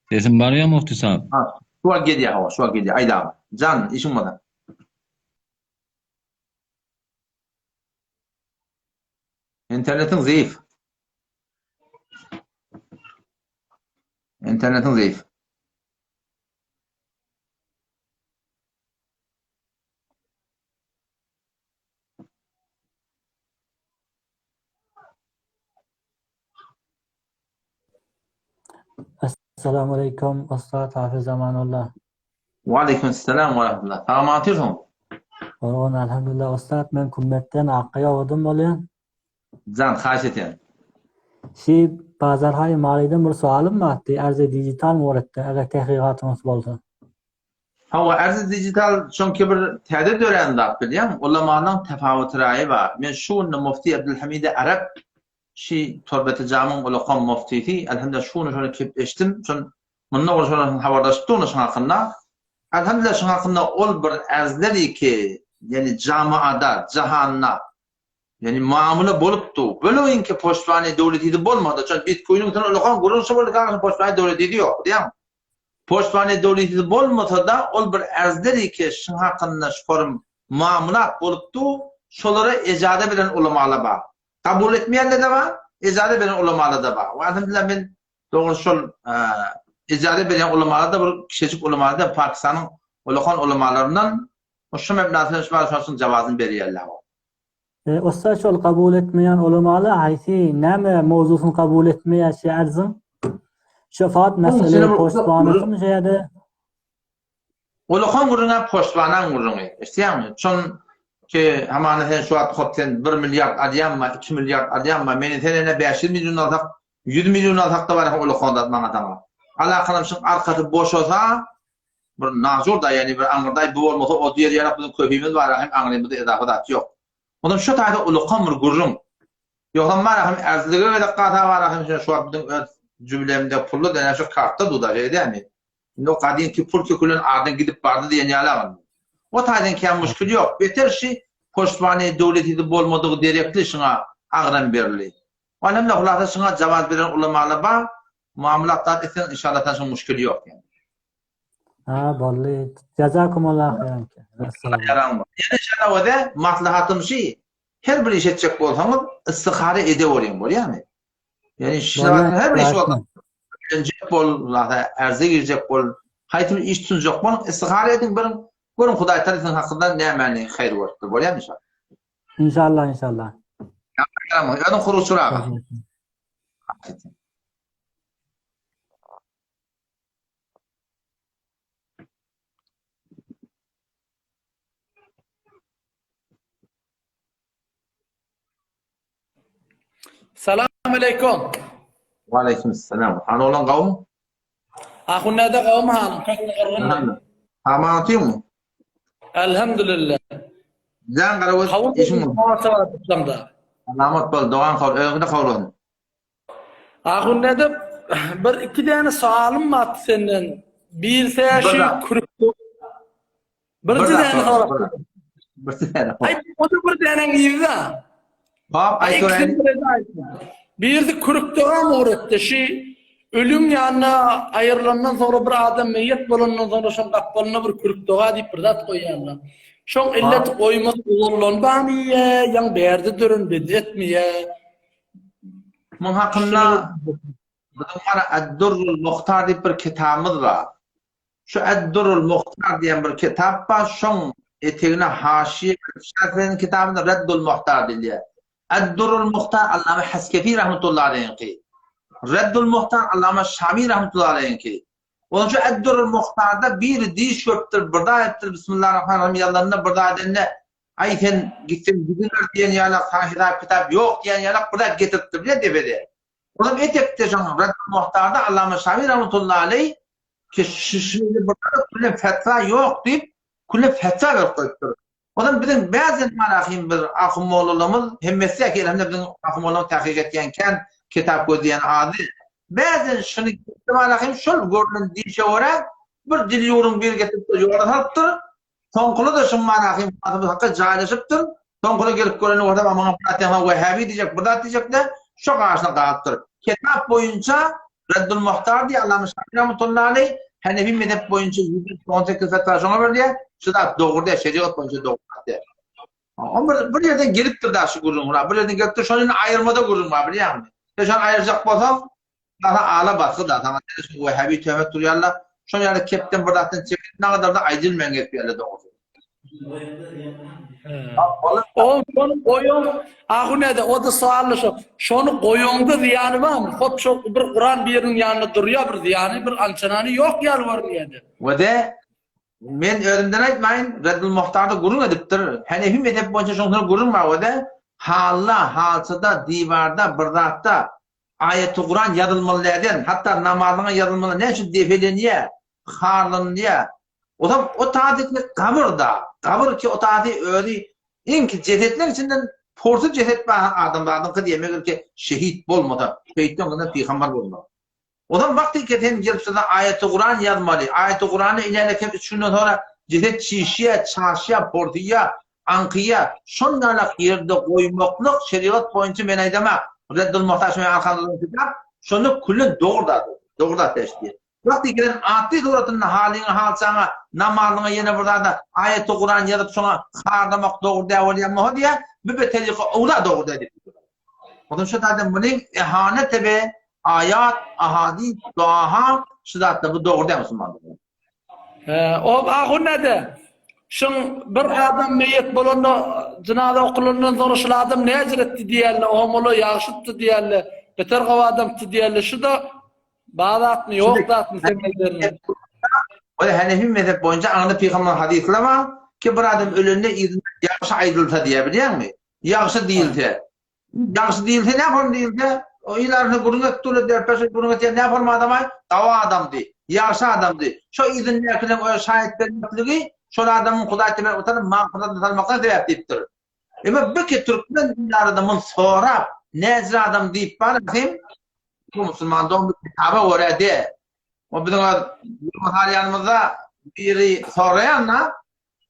Sesim barýar mufti sahib. Ha, şu wagt gelýär hawa, şu wagt gelýär aýdaga. Jan, işiň bolsa. Internetiň zeýif. Internetiň zeýif. Esselamu aleýkum Ussat Hafiz Amanullah. Wa aleýkum salam wa rahmetullah. Salam otyrsyň? Bolgun alhamdulillah Ussat men Kümmetden Akgaýa odum bolýan. Jan haýyş etýän. Şi Bazarhaý Malydan bir soalym bardy, Arzy Digital muretde, eger tehkykatyňyz bolsa. Hawa, Arzy Digital şoňki bir täze dörän zat bilýäňmi? Ulamalaň tefawut raýy bar. Men şu günde Mufti Abdulhamide Arap şi Torbetijamyň ulakan muftisi, elhamdülillah şu günde şony kepleşdim. Şon munda ol şonuň habarlaşyp durun şoň hakynda. Elhamdülillah şoň hakynda ol bir erzleri ki, ýani jamaada, jahanda Ýani mamla bolupdy. Bölegiňki poçtany döwletidi bolmady. Çün bitcoiniň sen ulakan gürrüň şu boldy kagyň poçtany döwletidi ýok diýýäň. Poçtany döwletidi bolmasa-da ol bir ärzler ki şuň hakynda şu forum mamlat bolupdy. Şolara ejaza beren ulamala bar. Kabul etmeýänler-de bar, ejaza beren ulamala-da bar. We alhamdulillah men dogrusy şol ejaza berýän ulamala-da bir kişejik ulamala-da Pakistanyň ulakan ulamalaryndan Şu mebnasyna şu bar şonuň jawazyny berýärler. E, ussa şol kabul etmeýän ulamalar haýsy näme mowzusyny kabul etmeýär şi arzyň? Şefaat mesele poştbanasymy şo ýa-da? Ulakan gürrüňä poştbanaň gürrüňi. Eşitýäňmi? Şon ki hamana sen şu wagt hop sen 1 milliard alýaňma, 2 milliard alýaňma, meni sen ene 500 million alsak, 100 million alsak-da bar ulakan zat maňa saňa. Alakalam şuň arkasy boşasa, Bir najur da ýani bir aňyrdaý bu bolmasa o diýer ýarak biziň köpimiz bar hem aňrymyzda edafa zat ýok. Ondan şu taýda ulakan bir gürrüň. Ýogsam bar hem erzlige gezek gata bar hem şu wagt biziň öz jüblemde pully denen şu kartda duda şeýle dälmi? Indi o gadymky pul sökülen ardan gidip bardy diýen ýaly agyn. O taýdan kän muşkil ýok. Beter şi poştwany döwletidi bolmadygy derekli şuňa agram berildi. Alhamdulillah hulasa şuňa jawaz beren ulamalar bar. Muamalat zat etseň inşallah sen şuň muşkili ýok ýani. Ha boldy. Jazakumullah haýran. Ýene inşallah öze maslahatym şi her bir iş etjek bolsaňyz istihara ede bolyň bolýamy? Ýani şi her bir iş bolsa öýlenjek bol, lasa ärze girjek bol, haýsy bir iş tutunjak boluň istihara ediň bir görüň Hudaý Taala siziň hakynda nämäni haýyr görüpdir bolýamy inşallah. Inşallah inşallah. Özüň huruçur aga. Salam aleykum. Waleýkim salam. Hany oglan gawmy? Ahun näde gawmy halyň? Köňli gurgunmy? Aman otyňmy? Elhamdülillah. Jan garagöz işiň Alamat bol, dogan kol, özüňde kabul bolsun. Ahun näde bir iki däne soalym bar senden. Birisi şu kürük Birinji däne sorap. Bir däne. Aý, o da bir däneň yzy. Hop, aýt göräýin. Birisi kürük dogam öwretdi. Şu ölüň ýanyna aýrylandan soňra bir adam meýet bolandan soňra şoň gapdalyna bir kürük doga diýip bir zat goýýarlar. Şoň illet goýmaz ogullan barmy ýa ýaň bärde dören bidetmi ýa? Muň hakynda biziň mana Ad-Durrul Muhtar diýip bir kitabymyz bar. Şu Ad-Durrul Muhtar diýen bir kitap bar, şoň etegine haşiýe berip Şafiniň kitabynda Reddul Muhtar diýilýär. Ad-Durrul Muhtar Allama Haskefi rahmetullahi aleýhiňki. Reddul Muhtar Allama Şami rahmetullahi aleýhiňki. Onuň şu Ad-Durrul Muhtarda biri diş görüpdir, bir zat edipdir, Bismillahirrahmanirrahim ýazylanda bir zat edende, Aý sen gitseň gidiber diýen ýalak, saňa hesap-kitap ýok diýen ýalak bir zat getiripdir diýýär depede. Olam etekde şoň Reddul Muhtarda Allama Şami rahmetullahi aleýh ki şeýle bir zat külle fetwa ýok diýip, külle fetwa berip goýupdyr. Onam biziň bäzen marahym bir ahun mollalarymyz hemmesi däki elhamdülillah biziň ahun mollalarymyz tahkyk etýän kän kitap gözleýän azy. Bäzen şuny marahym şol görlen dişe görä bir dil ýurun bir getirip ýola salypdyr. Soňkuly-da şuň marahym hasymyz hakka jaýlaşypdyr. Soňkuly gelip görende bolsa maňa bir zat ýa wehhabi diýjek bir zat diýjek-de şo garşyna galypdyr. Kitap boýunça Reddul Muhtar diýýär Allama Şafi rahmetullahi aleý, Hanefi mezhep boýunça 118 fetwa şoňa berilýär. Şu zat dogry däl, şerigat boýunça dogry zat däl. O bir, bir ýerden gelipdir da şu gürrüň, bir ýerden gelipdir, şony indi aýyrmada gürrüň bar bilýäňmi? Sen şony aýyrjak bolsaň, sana ala basgy da, sana şu wehhabi töhmet durýarlar. Şol ýaly kepden bir zatdan çekip, nagadar-da aýdylmaýan gep ýaly dogrusy. O şony goýuň, ahu näde, o-da soally şo. Şony goýaňda zyýany barmy? Hop şo bir Kuran biriniň ýanynda durýar bir zyýany, bir ançanany ýok ýaly görünýär-de. We-de, men özümden aýtmaýyn, Reddul Muhtarda gürrüň edipdir. Hanefi mezhep boýunça şoň üçin gürrüň bar we-de, halda, halçada, diwarda, bir zatda. Aýaty Kuran ýazylmaly däden, hatda namazyňa ýazylmaly näme üçin depelenýär, harlanylýar? Ozam o tazyky gabyr-da, gabyr ki o tazy özi iňki jesetleň içinden porsy jeset bar adamzadyňky diýe meger ki şehit bolmasa, şehitden öňünden pygambar bolmaz. Ozam wagty ki sen gelip şurada aýaty Kuran ýazmaly, aýaty Kurany inäne kem üç günden soňra jeset çişýär, çaşýar, porsyýar, aňkyýar. Şondanok ýerde goýmaklyk şerigat boýunça men aýdamak, Reddul Muhtaç meň arkamda duran kitap, şonda küllen dogry zat, dogry zat däş diýýär. Wagty gelen atly suratynda halyňa halçaňa, namazyňa ýene bir zada aýaty Kuran ýazyp şoňa harlamak dogry däl bolýarmy ho diýýär, bu be terika owla dogry däl diýip. Ondan şu taýdan muny ehanet be aýat, ahadis, duaha şu zatlar bu dogry däl musulmanlar. He, o ahun näde? Şuň bir adam meýet bolanda jynaza okulandan soňra şul adam näjir etdi diýýärler, oňa ola ýagşytdy diýýärler, beter gowy adamdy diýýärler. Şu-da Bar zatmy, ýok zatmy sen bilýän. Ol Hanefi mezhep boýunça aňda pygamber hadyslar bar ki bir adam ölende yzyndan ýagşy aýdylsa diýýär bilýäňmi? Ýagşy diýilse. Ýagşy diýilse näme boldy diýilse, o il arasynda gürrüň etdi uly derpeşe gürrüň etýän näme bolma adamaý? Gawy adamdy, ýagşy adamdy. Şo yzyndakylaryň öz şaýat bermekligi şol adamyň Hudaý tebarek we taala magfyratyna salmaklygyna sebäp diýipdir. Emma biki türkmen il arada muny sorap, näjir adam diýip bar hem Bu musulman dogan kitaba görä de. O biziň öz mysal ýanymyzda biri soraýan-da,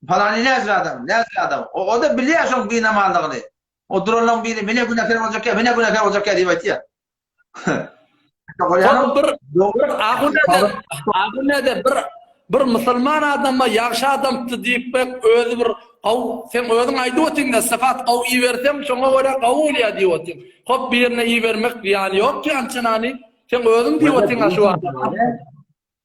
palany näjir adam, näjir adam. O, o-da bilýär şoň binamazlygyny. O duranlaryň biri mene günäkär boljak ýa, mene günäkär boljak ýa diýip aýtýar. Hop bir bir ahunede ahunede bir bir musulman adama ýagşy adamdy diýip özi bir gaw sen özüň aýdyp otyňda syfat gaw iberseň şoňa görä gawy bolýar diýip otyň. Hop birine ibermek zyýany ýok ki ançanany sen özüň diýip otyňa şu wagt.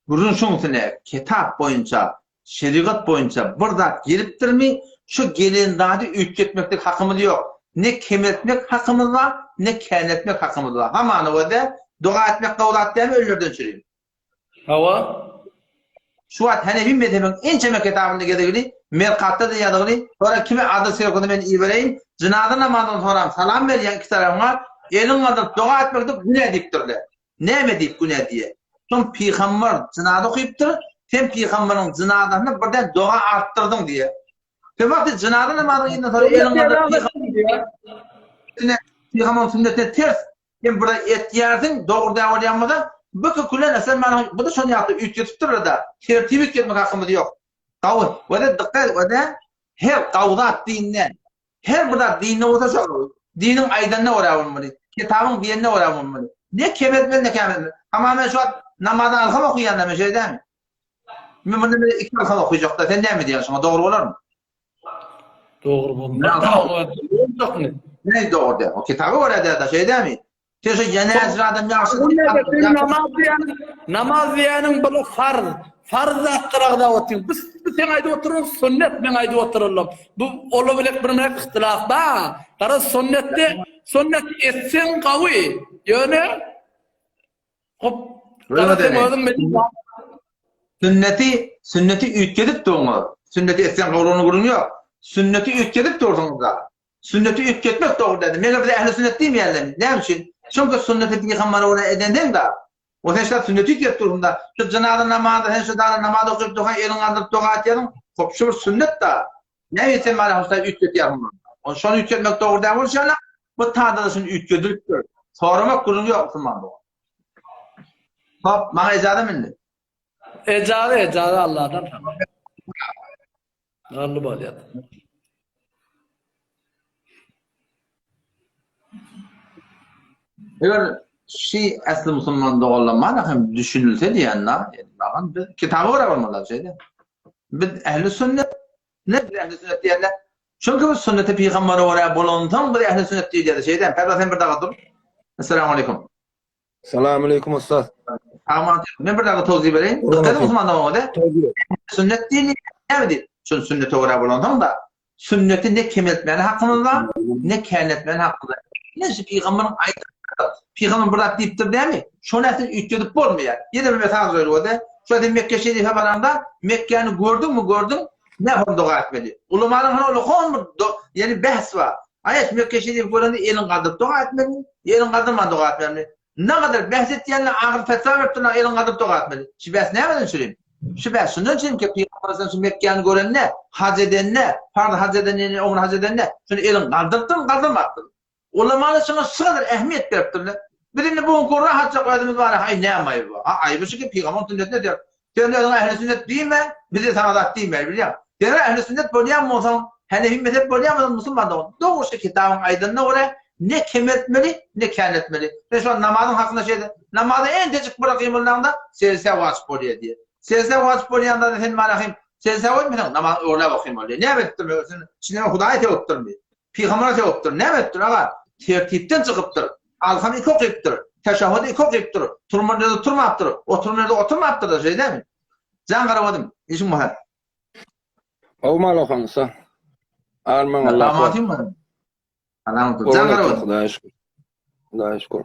Gürrüň şoňsune kitap boýunça Şerigat boýunça bir zat gelipdirmi, şu gelen zady üýtgetmeklik hakymyz ýok. Ne kemeltmek hakymyz bar, ne käneltmek hakymyz bar. Hamana göze, doga etmek gowy zat dälmi ölülerden çüri? Hawa. Şu wagt Hanefi mezhebiň ençeme kitabynda gezigli, Merkatda-da ýazygly, sonra kime adres gerek bolsa men ibereýin, jynaza namazyndan soram salam berýäň iki tarapyňa, eliňi galdyryp doga etmeklik günä diýipdirler. Näme diýip günä diýýär? Soň pygamber jynaza okypdyr, sen pygamberyň jynazasyna birden doga artdyrdyň diýýär. Sen wagty jynaza namazynyň yzyndan soň eliňi galdyryp pygamberiň sünnetine ters sen bir etýärsiň, dogry däl bolýan bolsa, bu külen esen mana bu-da şony ýaly üýtgetipdirler-de, tertibi üýtgetmek hakymyz ýok. Gawy, we-de dykgat, we-de her gawy zat dinde Her bir zat dinde bolsa şol diniň aýdanyna görä bolmaly. Kitabyň diýenine görä bolmaly. Ne kemeltmeli ne kämeltmeli. Hamana men şu wagt namazy alham okaýan-da men şeýle dälmi? Men mundan beri iki alham okaýjakda sen näme diýýäň şoňa dogry bolarmy? Dogry bolmaz. Ne dogry däl? O kitaba görä däl-de şeýle dälmi? Sen şu ýenäjir adam ýagşy diýip namaz diýýäniň, namaz diýýäniň bu farz. Farz zatlar agzap otyň. Bu bu sen aýdyp oturan sünnet men aýdyp oturanlam. Bu ola bilek bir bilen ihtilaf bar. Garaz sünnetde sünnet etseň gawy. Ýöne hop garaz sen özüň Sünneti sünneti üýtgedip durňuz. Sünneti etseň gowrugyny gürrüň ýok. Sünneti üýtgedip dursuňyz-da. Sünneti üýtgetmek dogry däldir. Meger bize ähli sünnet diýmeýärler. Näme üçin? Çünki sünneti pygambere görä edenseň-de, o sen şol sünneti üýtgedip dursuň-da. Şu jynaza namazda sen şu dana namaz okyp durkaň eliňi galdyryp doga etýärsiň. Hop şu bir sünnet-da. Näme etseň bana hoşda üýtgetýärsiň muny. Ony şony üýtgetmek dogry däl bolşy ýaly, bu tada-da şuny üýtgedilipdir. Soramak gürrüň ýok musulman dogan. Hop, maňa ejazam indi. Ejaza, ejaza Allahdan sana. Garly bolýar. Eger şi äsli musulman doganlar mana hem düşünilse diýende, ýani biz kitaba görä bolmaly şeýle. Biz ähli sünnet, ne biz ähli sünnet diýende? Çünki biz sünneti pygambere görä bolansoň biz ähli sünnet diýilýär şeýle. Perde sen bir daga dur. Essalamu aleýkum. Salam aleýkum ussat. Aman men bir daga towzi bereýin. Dikkat musulman doganlar. Sünnet diýilýär näme diýip? Şol sünnete görä bolansoň da Sünneti ne kemeltmäne hakymyz bar, ne käneltmäne hakymyz bar. Ine şu pygamberiň aýdan Pygamber bir zat diýipdir dämi? Şo närseni üýtgedip bolmaýar. Ýene bir mysal goýulgada, şu sen Mekge şerife baranda, Mekgäni gördüňmi, gördüň, ne hon doga etmeli? Ulamalaryň hany ol hon bir ýani bähs bar. Aýat Mekge şerifi görende eliňi galdyryp doga etmelimi, eliňi galdyrman doga etmelimi? Nagadar bäs etýänler ahyr fetwa beripdirler, eliňi galdyryp doga etmeli. Şu bäs nämeden çürim? Şu bäs şundan çürim ki, Pygamber aleyhisselam şu Mekgäni görende, haj edende, parz haj edende, ýa umra haj edende, şuny elini galdyrypdyrmy, galdyrmapdyrmy? Ulamalar şuňa şu gadar ähmiýet beripdirler. Biz indi bu günki rahatjak özümiz bar, aý näme aýby bar? Ha aýby şu ki, pygamberiň sünnetine diýer. Sen özüňe ähli sünnet diýme, bize saňa zat diýmäli bilýäň. Sen ähli sünnet bolýan bolsaň, Hanefi mezhep bolýan bolsaň musulman dogan. Dogry şu kitabyň aýdanyna görä ne kemeltmeli, ne käneltmeli. Sen şu namazyň hakynda şeýle, namaza entejik bir gymyldaňda sejde wajyp bolýar diýýär. Sejde wajyp bolýanda sen manahym sejde goýmasaň namaz öwrä bakym bolýar. Näme edipdir sen? Içinde Hudaýa sögüpdirmi? Pygambere sögüpdir. Näme edipdir aga? Tertipden çykypdyr. Alham iki okypdyr. Teşehhudi iki okypdyr. Turmaly ýerde turmapdyr. Oturmaly ýerde oturmapdyr-da, şeýle dälmi? Jan garamadym. Işiň bar. Gowy mal okansa. Armaň Allah. Damatym bar. Salam. Jan garamadym. Hudaýa şükür. Hudaýa şükür.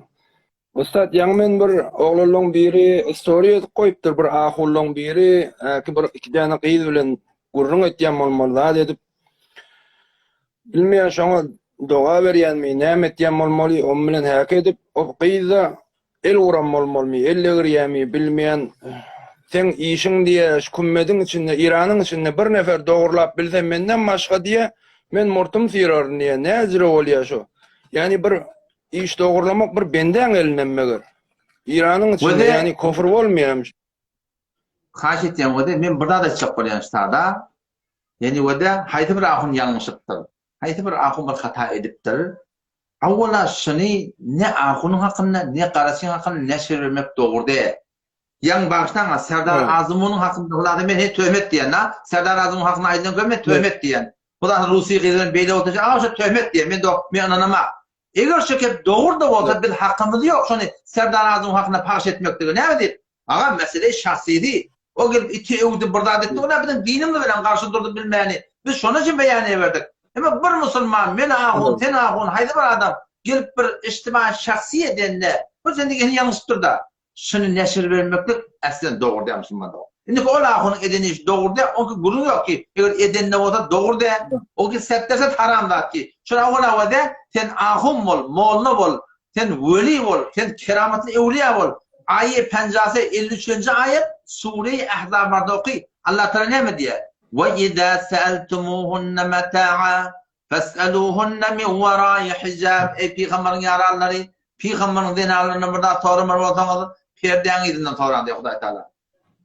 Ussat, ýaňy men bir oglanlaň biri story edip goýupdyr, bir ahullaň biri, ki bir iki däne gyz bilen gürrüň etýän bolmaly zat edip. Bilmeýän şoňa doga berýänmi, näme etýän bolmaly, oň bilen häki edip, o gyz-da el uran bolmalymy, el degirýämi, bilmeýän. Seň işiň diýe, şu kümmediň içinde, Iranyň içinde bir nefer dogrulap bilse menden başga diýe, men murtum syraryn diýe, näjire bolýa şu? Ýagny bir Iş dogurlamak bir bendäň elinden meger. Iranyň içinde ýagny kofr bolmaýarmyş. Haýyş etýän wede men bir zat aýtjak bolýan ştada. Ýani wede haýsy bir ahun ýalňyşypdyr. Haýsy bir ahun bir hata edipdir. Awwala şuny ne ahunyň hakynda ne garaçyň hakynda neşir bermek dogry däl. Ýaňy bagyşlaňa Serdar Azymunyň hakynda hulasa men he töhmet diýen da. Serdar Azymuň hakynda aýdylan köp men töhmet diýen. Hulasa rusy gyz bilen beýle bolsa a şo töhmet diýen men do men ynanamak. Eger şo gep dogry-da bolsa biz hakymyz ýok şony Serdar Azymyň hakynda pagş etmeklige. Näme diýip? Agam mesele şahsydy. O gelip iti öwdi bir zat etdi ola biziň dinimiz bilen garşy durdy bilmäni. Biz şony üçin beýan eberdik. Emma bir musulman men ahun sen ahun haýsy bir adam gelip bir ijtima şahsy edende bir sen diýen ýalňyşypdyr-da. Şuny neşir bermeklik äslen dogry däl musulman dogan. Indiki ol ahunyň eden işi dogry däl, oňki gürrüň ýok ki, eger edende bolsa dogry däl, oňki setderset haram zat ki. Şol awal awal däl, sen ahun bol, molla bol, sen weli bol, sen keramatly öwliýa bol. Aýe penjase 53-nji aýat Sure-i Ahzab barada oky. Allah Taala näme diýýär? Ve izâ seeltumuhunne meta'a Fes'eluhunne min wara'i hijab, Eý, pygamberiň ýaranlary, pygamberiň zenanlaryndan bir zat soramaly bolsaňyz, perdäň yzyndan soraň diýýär Hudaý Tagala.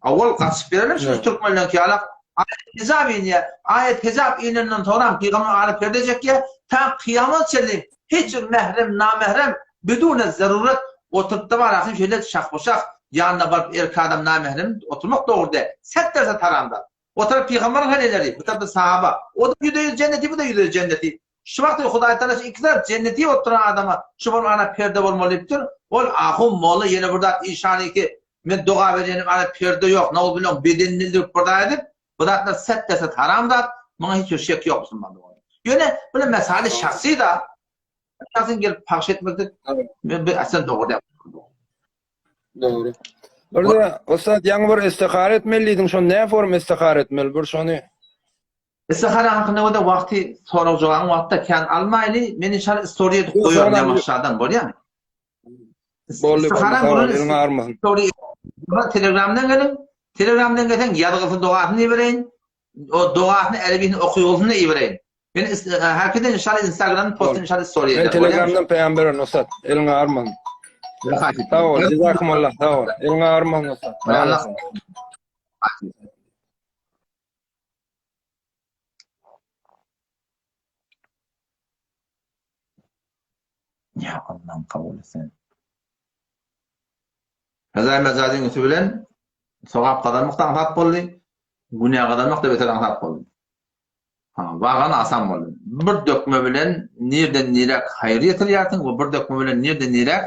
Owal gaçyp berelim şu türkmenleňki ýaly aýat hijab inýär. Aýat hijab inenden soňram pygamber ara perde çekýär. Ta kyýamat çenli hiç bir mährem, namährem bidune zarurat oturyp-da barasyn şeýle şahba-şah ýanyna baryp erkek adam namährem oturmak dogry däl. Sert derse taramda. O tarap pygamberiň heleleri, bu tarapda sahaba. O-da ýüzde-ýüz jenneti, bu-da ýüzde-ýüz jenneti. Şu wagt Hudaý Tagala şu iki tarap jenneti bolup duran adama şu bir ana perde bolmaly diýipdir. Ol ahun, molla, ýene bir zat işanyky, men doga berýänim ana perde ýok, nauzubilla bedenini ildirip bir zat edip, bu zatlar set-deset haram zat, muňa hiç bir şek ýok musulman dogan. Ýöne bu mesele şahsy zat. Şahsyň gelip pagş etmeklik men bu aslen dogry däl. Dogry. Bir-de ussat ýaňy bir istihara etmeli diýdiň, şony nä form istihara etmeli? Bir şony Istihara hakynda bolsa wagty sorag jogabyň wagtda kän almaýly, men inşallah story edip goýaryn ýa aşadan, bolýamy? Boldy, boldy, sag bol, eliň agyrmasyn. Story Telegramdan geliň, Telegramdan gelseň ýazgysyny dogasyny ibereýin, O dogasyny erbini okyolsuny ibereýin. Men herkese inşallah Instagram'ın postunu inşallah story ederim. Men Telegram'dan peýam bererin ussat. Eliň agyrmasyn. Sag bol, jezakumullah, sag bol. Eliň agyrmasyn ussat. Allah. Ya Allah'ım kabul etsin. Fezai mezazyň üsti bilen sogap gazanmak da aňsat boldy. Günä gazanmak-da beter aňsat boldy. Ha, wagan asan boldy. Bir dökme bilen nirden niräk haýyr ýetirýärsiň we bir dökme bilen nirden niräk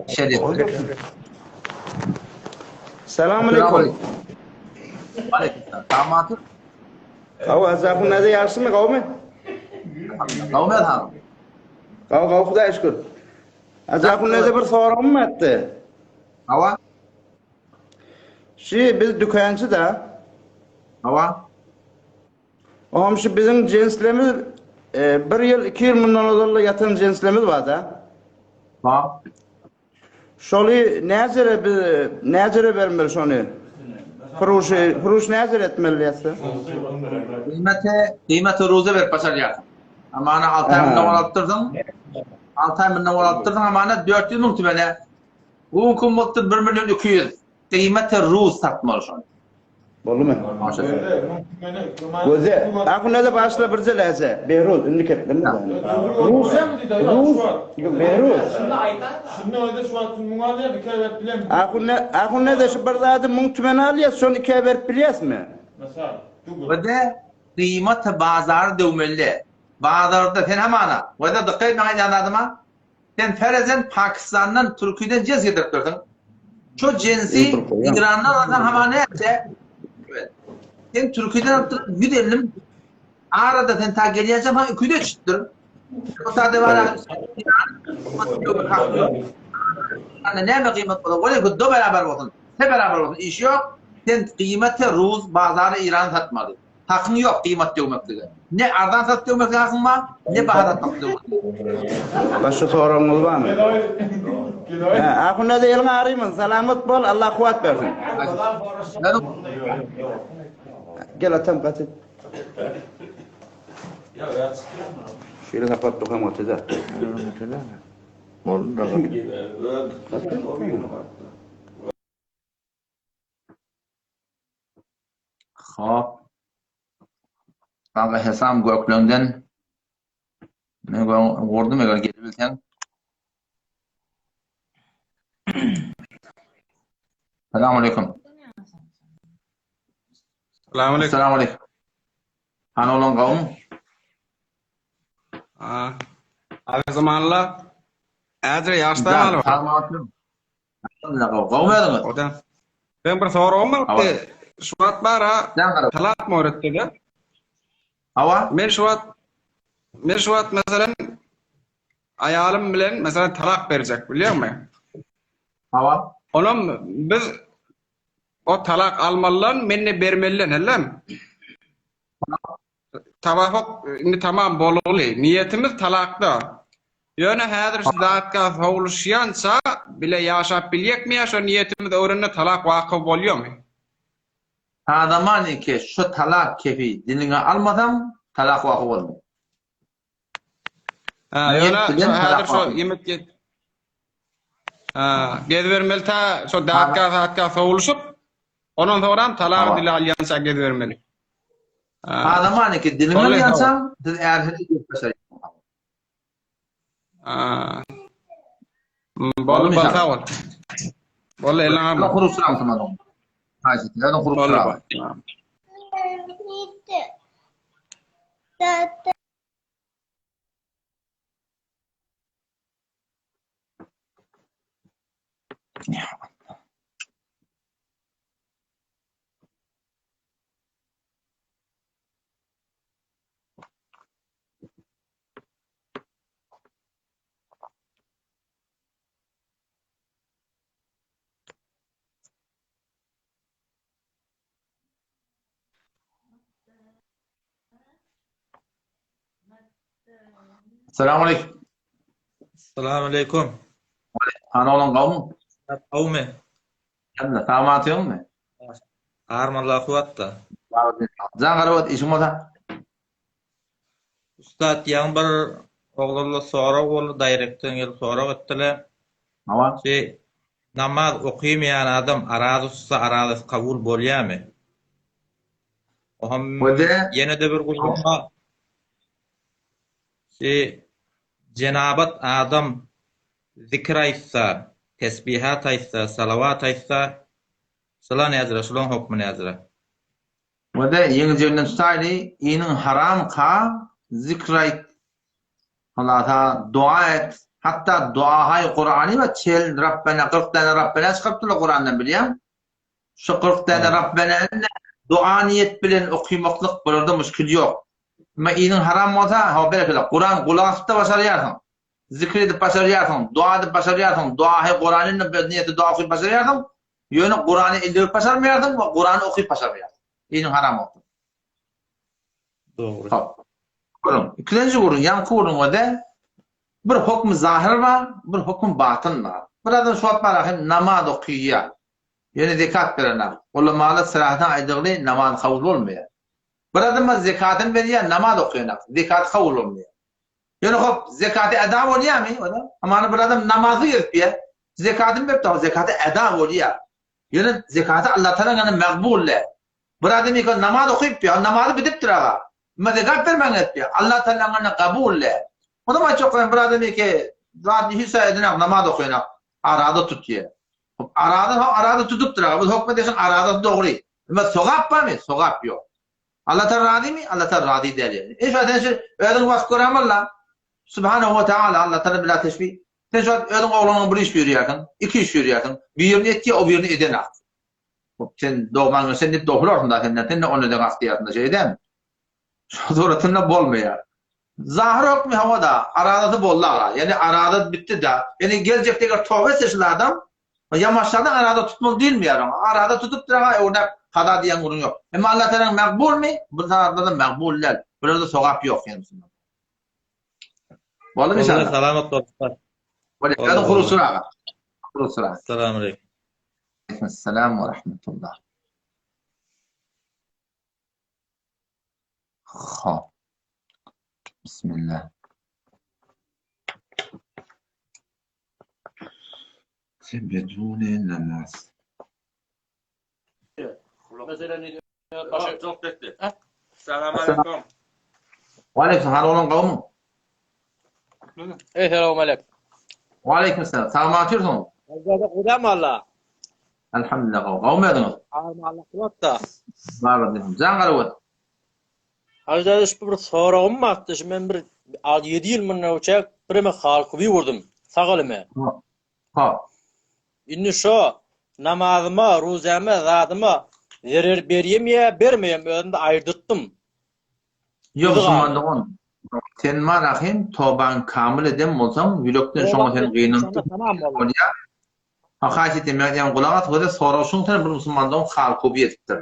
şer ýetirýärsiň. Salam aleykum. Aleyküm selam. Damaty. Gawy Azapyň näde ýagşymy gawmy? Gawmy elham. Gawy gawy Hudaýa şükür. Azapyň näde bir soragym bardy. Hawa. Şi biz dükançy da. Hawa. Oňam şu biziň jinslerimiz e, bir ýyl, iki ýyl mundan ozal ýatan jinslerimiz bar da. Ha. Şoly näjere biz näjere bermeli şony? Furuşy, furuş näjere etmeli diýse? Gyýmaty, gyýmaty ruza berip başarýarsyň. Amana 6 aý mundan owal alypdyrsyň. 6 aý mundan owal alypdyrsyň amana 400 müň tümene. Bu günki gün bolupdyr 1 million 200. Gyýmaty ruz satmaly şony. Boldumy? Göze. Ahun başla birje läje. Behruz indi kepdimi da. Ruz. Ruz. Behruz. Şunda öde şu wagt müň alýar, ikä berip bilemmi? Ahun ahun ne de şu bir zady müň tümen alýar, şony ikä berip bilýäsmi? Mysal, dugul. Göze gyýmaty bazary döwmeli. Bazarda sen hamana. Göze dykgat et maňa aýdýan zadyma. Sen ferezen Pakistandan, Türkiýeden jens getirip dursuň. Şo jensi Irandan alsaň hama näçe? Evet. Sen Türkiýeden alyp durup 150 müň. Arada sen ta gelýänçä ha 200 çykypdyr. O sade bar. Ana näme gyýmat bolar? Wele guddo beraber bolsun. Se beraber bolsun. Iş ýok. Sen gyýmaty ruz bazary Iran satmaly. Hakyň ýok gyýmat döwmeklige. Ne arzan satyp döwmeklige hakyň bar, ne baha satmak döwmeklige. Başga soragyňyz barmy? Hä, Ahun däde eliňi arymyn. Salamat bol, Allah kuwwat bersin. Gel atam gaty. Şeýle saklap durkam gaty-da. Hop. Aga Hesam Gökleňden men gurdum eger gelebilseň. Salam aleyküm. Salam aleyküm. Salam aleyküm. Hany olan gawun? Ha. Abi zamanla Äjre ýaşda galyp. Gawun özüňiz. Oda. Ben bir soragym bardy. Şu wagt bara talap möwretde-de. Hawa. Men şu wagt men şu wagt meselem aýalym bilen meselem talak berjek bilýärmi? Hawa. Onam biz o talak almalydan men ne bermelidan hellem. Tawafuk indi tamam bolugly. Niýetimiz talakda. Ýöne häzir şu zatka sowluşýança bile ýaşap bilýekmi ýa şo niýetimiz öwrende talak wakyw bolýamy? Tazamanyke şu talak kefi diliňe almasaň talak waky bolmaýar. Ha, ýöne şo häzir şo ýemek ýet. Ha, gezbermeli ta şo datka satka sowluşyp, ondan soňram talagy dile alýança gezbermeli. Adamanyki diliňe alýançaň, siz ärhili gezip başarýaň. Ha. Boldy, bol sag bol. Boldy, eliňe alma. Hurusram tamam. Haýsy, ýa-da hurusram. Salam aleyküm. Salam aleyküm. Hany oglan gowmy? Gowmy? Hemle, sag ýokmy? Armanla kuwatda. Jan garawat işiň bolsa. Ussat ýaňy bir oglanla sorag boldy, daýrekden gelip sorag etdiler. Hawa. Şi namaz okymaýan adam araza tutsa arazasy kabul bolýamy? Oham ýene-de bir gürrüň bar. Şi jenabat adam zikir aýtsa, tesbihat aýtsa, salawat aýtsa, şular näzire, şulaň hokmy näzire? Wede ýeňiljegden tutaýly iniň haram ka zikr aýt halasa doga et hatda doahaý kurany we çel Rabbena 40 däne Rabbena çykarypdyrlar kurandan bilýäň şu 40 däne Rabbenany doga niýet bilen okymaklyk bularda muşkil ýok emma iniň haram bolsa hawa berekella kuran gulak asypda başarýarsyň zikr edip başarýarsyň doga edip başarýarsyň doahaý kurany niýeti doga okyp başarýarsyň Ýöne Kurany ildirip başarmaýarsyň we Kurany okyp başarmaýarsyň. Diniň haram bolsun. Dogry. Hop. Gürrüň. Ikilenji gürrüň, ýaňky gürrüň özi bir hukmy zahyr bar, bir hukmy batyn bar. Bir adam şu wagt bar hem namaz okyýar. Ýöne zekat berenok. Ulamalar syrahatdan aýdygly namaz kabul bolmaýar. Bir adam bar zekatyny berýär, namaz okaýanok. Zekaty kabul bolmaýar. Ýöne hop, zekaty eda bolýarmy? Oda? Hamana bir adam namazly gezip ýa, zekatyny berip da, zekaty eda bolýar. Ýöne zekaty Allah Taala ýany magbul däl. Bir adam ýeke namaz okyp ýa, namazy bidipdir aga. Emma zekat bermän gezip ýa, Allah Taala ýany kabul däl. Onam aýtjak bolýan bir adam ýeke zat hiç edenak namaz okaýanak, arada tutýar. Hop, arada ha arada tutupdyr aga. Bu hokmy deşin aradasy dogry. Emma sogap barmy? Sogap ýok. Allah Taala razymy? Allah Taala razy däl ýaly. E şu sen şu özüň basyp göräm Allah. Subhanahu we Taala Allah Taala bila teşbih. Sen şu wagt özüň ogluňa bir iş buýurýarsyň, iki iş buýurýarsyň. Birini etýär, o birini edenak. Hop, sen dogmaň sen diýip dogrularsyň da senden, sen de ony edeň ak diýýärsiň da şeýdämi? Şu suratynda bolmaýar. Zahyr hökmi hawa-da, arazasy boldy aga. Ýani araza bitdi-da. Ýani geljekde eger toba etse şul adam, ýamaşlardan araza tutmaly diýilmeýär oňa. Araza tutupdyr aga, öwrenäp kaza diýen gürrüň ýok. Emma Allah Tagalaň magbulmy? Bu zatlarda magbul däl. Bularda sogap ýok ýani musulman. Boldumy inşallah? Salamat bol. Bolýar. Hadi hurusur aga. Hurusur aga. Salam aleyküm. Aleyküm selam we rahmetullah. Hop. Bismillah. Bedune namaz. Salam aleyküm. Aleyküm hal olan gawmy? Ey selam aleyküm. Aleyküm selam. Salamat ýörsiň. Gudam Allah. Elhamdülillah gawy. Gawmy özüňiz? Allah kuwatda. Bar bolsun. Jan garawat. Hajda şu bir soragym bardy. Şu men bir 7 ýyl mundan öçek bireme halkyby vurdum. Sag elime. Ha. Indi şo namazyma, ruzäme, zadyma zerer berýem ýa bermeýem özümde aýyrdytdym. Ýok musulman dogan. Sen bar ahim tobaňy kamyl eden bolsaň ýürekden şoňa sen gynanyp bolýar. Ha haýyş etýän meň aýdýanym gulak as gözel sorag şuň sen bir musulman dogan halkuby edipdir.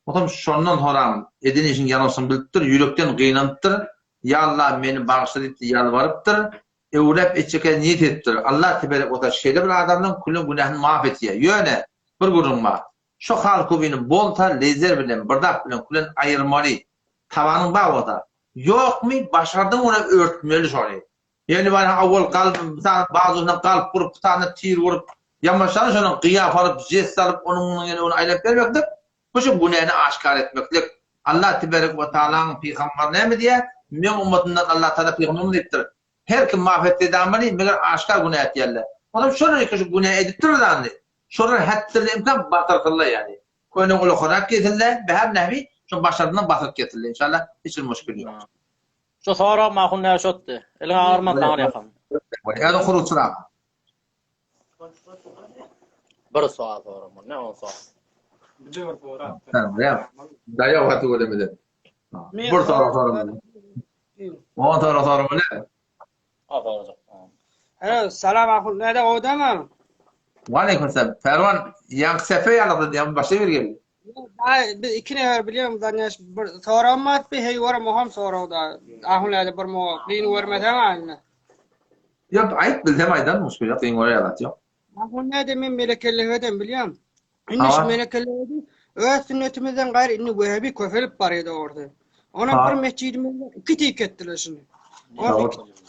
Otam şondan soram eden işiň ýalňyşyny bilipdir ýürekden gynanypdyr ýa Allah meni bagyşla diýipdir ýalbarypdyr öwräp etjeke niýet edipdir Allah teberek we taala şeýle bir adamyň külen günähini maaf etýär ýöne bir gürrüň bar Şo halkubini bolsa lezer bilen bir zat bilen külen aýyrmaly. Tabanyň bar bolsa. Ýokmy başardyň ony örtmeli şony. Ýöne bar awal galyp bir sany bazusyna galyp gurup bir sany tir gurup ýamaşany şonuň gyýa salyp jest salyp onuň munuň ýene ony aýlap bermeklik bu şu günäni aşkar etmeklik. Allah teberek we taalaň pygambary näme diýýär? Meň ummatymdan Allah taala pygamberimiz diýipdir. Her kim maaf etse damany meger aşkar günä etýärler. Onam şolar eke şu günä edipdir zany. Şolar hätdirli imkan batyrsynlar ýaly. Köne ulakanrak gesinler, bähär näbi şo başardyna batyryp getirler inşallah hiç bir muşkil ýok. Şu sorag mahun näme şotdy. Eliň agyrmaz taňry ýakam. Ýa-da hurutçyrak. Bir sowal soramaly, ne on sowal. Daýaw gaty göremede. Bir sorag soramaly. On sorag soramaly. A sorajak. Alo, salam ahun, näde odaňam? Waleýkim salam. Pälwan, ýaňky sepe ýalydy diýen başga bir geldi. Ay, biz iki nefer biliyorum zanyaş bir soragym bar, bir hey görem oham soragda. Ahun näde bir mo kyn görmeseň aýna. Ýok, aýt bilsem aýdan muşkil ýok, kyn görýär zat ýok. Ahun näde men melekellek eden biliyorum. Indi şu melekellek öz sünnetimizden gaýry indi wehebi köpelip barýar dogrusu. Ona bir mesjidimizde iki tik etdiler şunu.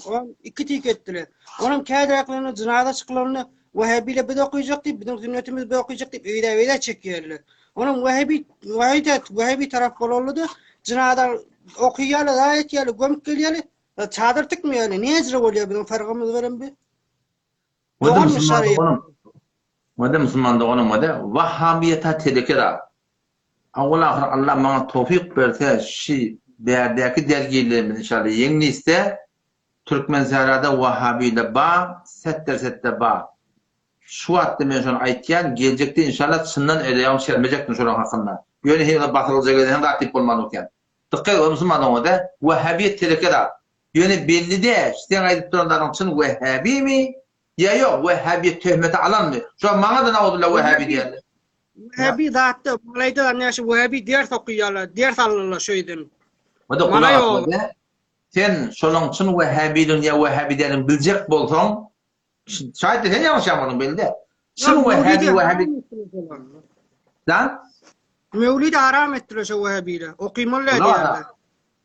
On iki tik etdiler. Onuň kädäklerini jynaza çykylanynda Wehebile biz okuyacak diýip, biziň sünnetimiz biz okuyacak diýip öýde öýde çekýärler. Onuň Wehebi Wehide Wehebi tarap bolanly-da jynaza okuýarlar, zaý etýärler, gömüp gelýärler. Çadyr tikmeýärler. Näjire bolýar biziň fargymyz bilen bi? Wada musulman doganym. Wada musulman doganym wada Wahhabiýeta teleke zat. Awwal ahyr Allah maňa towfyk berse şi bärdäki dergilerimiz inşallah ýeňlise Türkmensährada Wahhabile ba setder setde ba. Şu wagtda men şony aýtýan geljekde inşallah çyndan eleýagym çermejekdim şolaň hakynda. Ýöne heniz basyrylja gelseň zat diýip bolman otyän. Dykgat et musulman dogan wada Wahhabiýet teleke zat. Ýöne belli däl, seň aýdyp duran zadyň çyn wehhabimi ýa ýok, wehhabiýet töhmeti alanmy? Şu wagt maňa-da nauzubilla wehhabi diýerler. Wehhabi zatda, malaýda näşe wehhabi ders okaýarlar, ders alyrlar şo ýerden. Wada Malaý gulak as wada. Sen şolaň çyn wehhabiligini ýa wehhabi däldigini biljek bolsaň, Şaýt sen ýalňyşýaň onuň belli. Çyn Wehhabi Wehhabi. Lan? Mewlidi haram etdiler şo Wehhabiler. Okymaly diýýärler.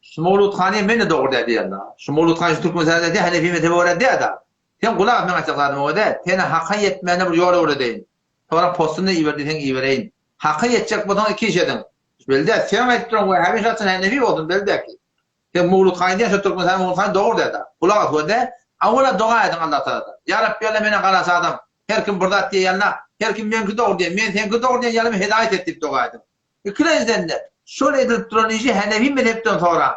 Şu Mowludhany men-de dogry däl diýýän-de. Şu Mowludhany şu Türkmenistanda diýýär, Hanefi mezhebe görä diýýär-de. Sen gulak as meň aýtjak zadyma görä, seni haka ýetmäne bir ýol öwredeýin. Soňra postuny iber diýseň ibereýin. Haka ýetjek bolsaň iki iş ediň. Belli däl, seň aýdyp duran Wehhabi şahsy Hanefi bolsun belli däl ki. Sen Mowludhany diýýän şo Türkmenistanyň Mowludhany dogry däl-de. Gulak as görä, awwala doga ediň Allah Tagaladan. Ýa Rabbi Allah meni galas adam. Her kim bir zat diýýände, her kim meňki dogry diýýär, men seňki dogry diýen ýalymy hedaýat et diýip doga ediň. Ikilenjiden-de, şol edilip duran işi Hanefi mezhepden soraň.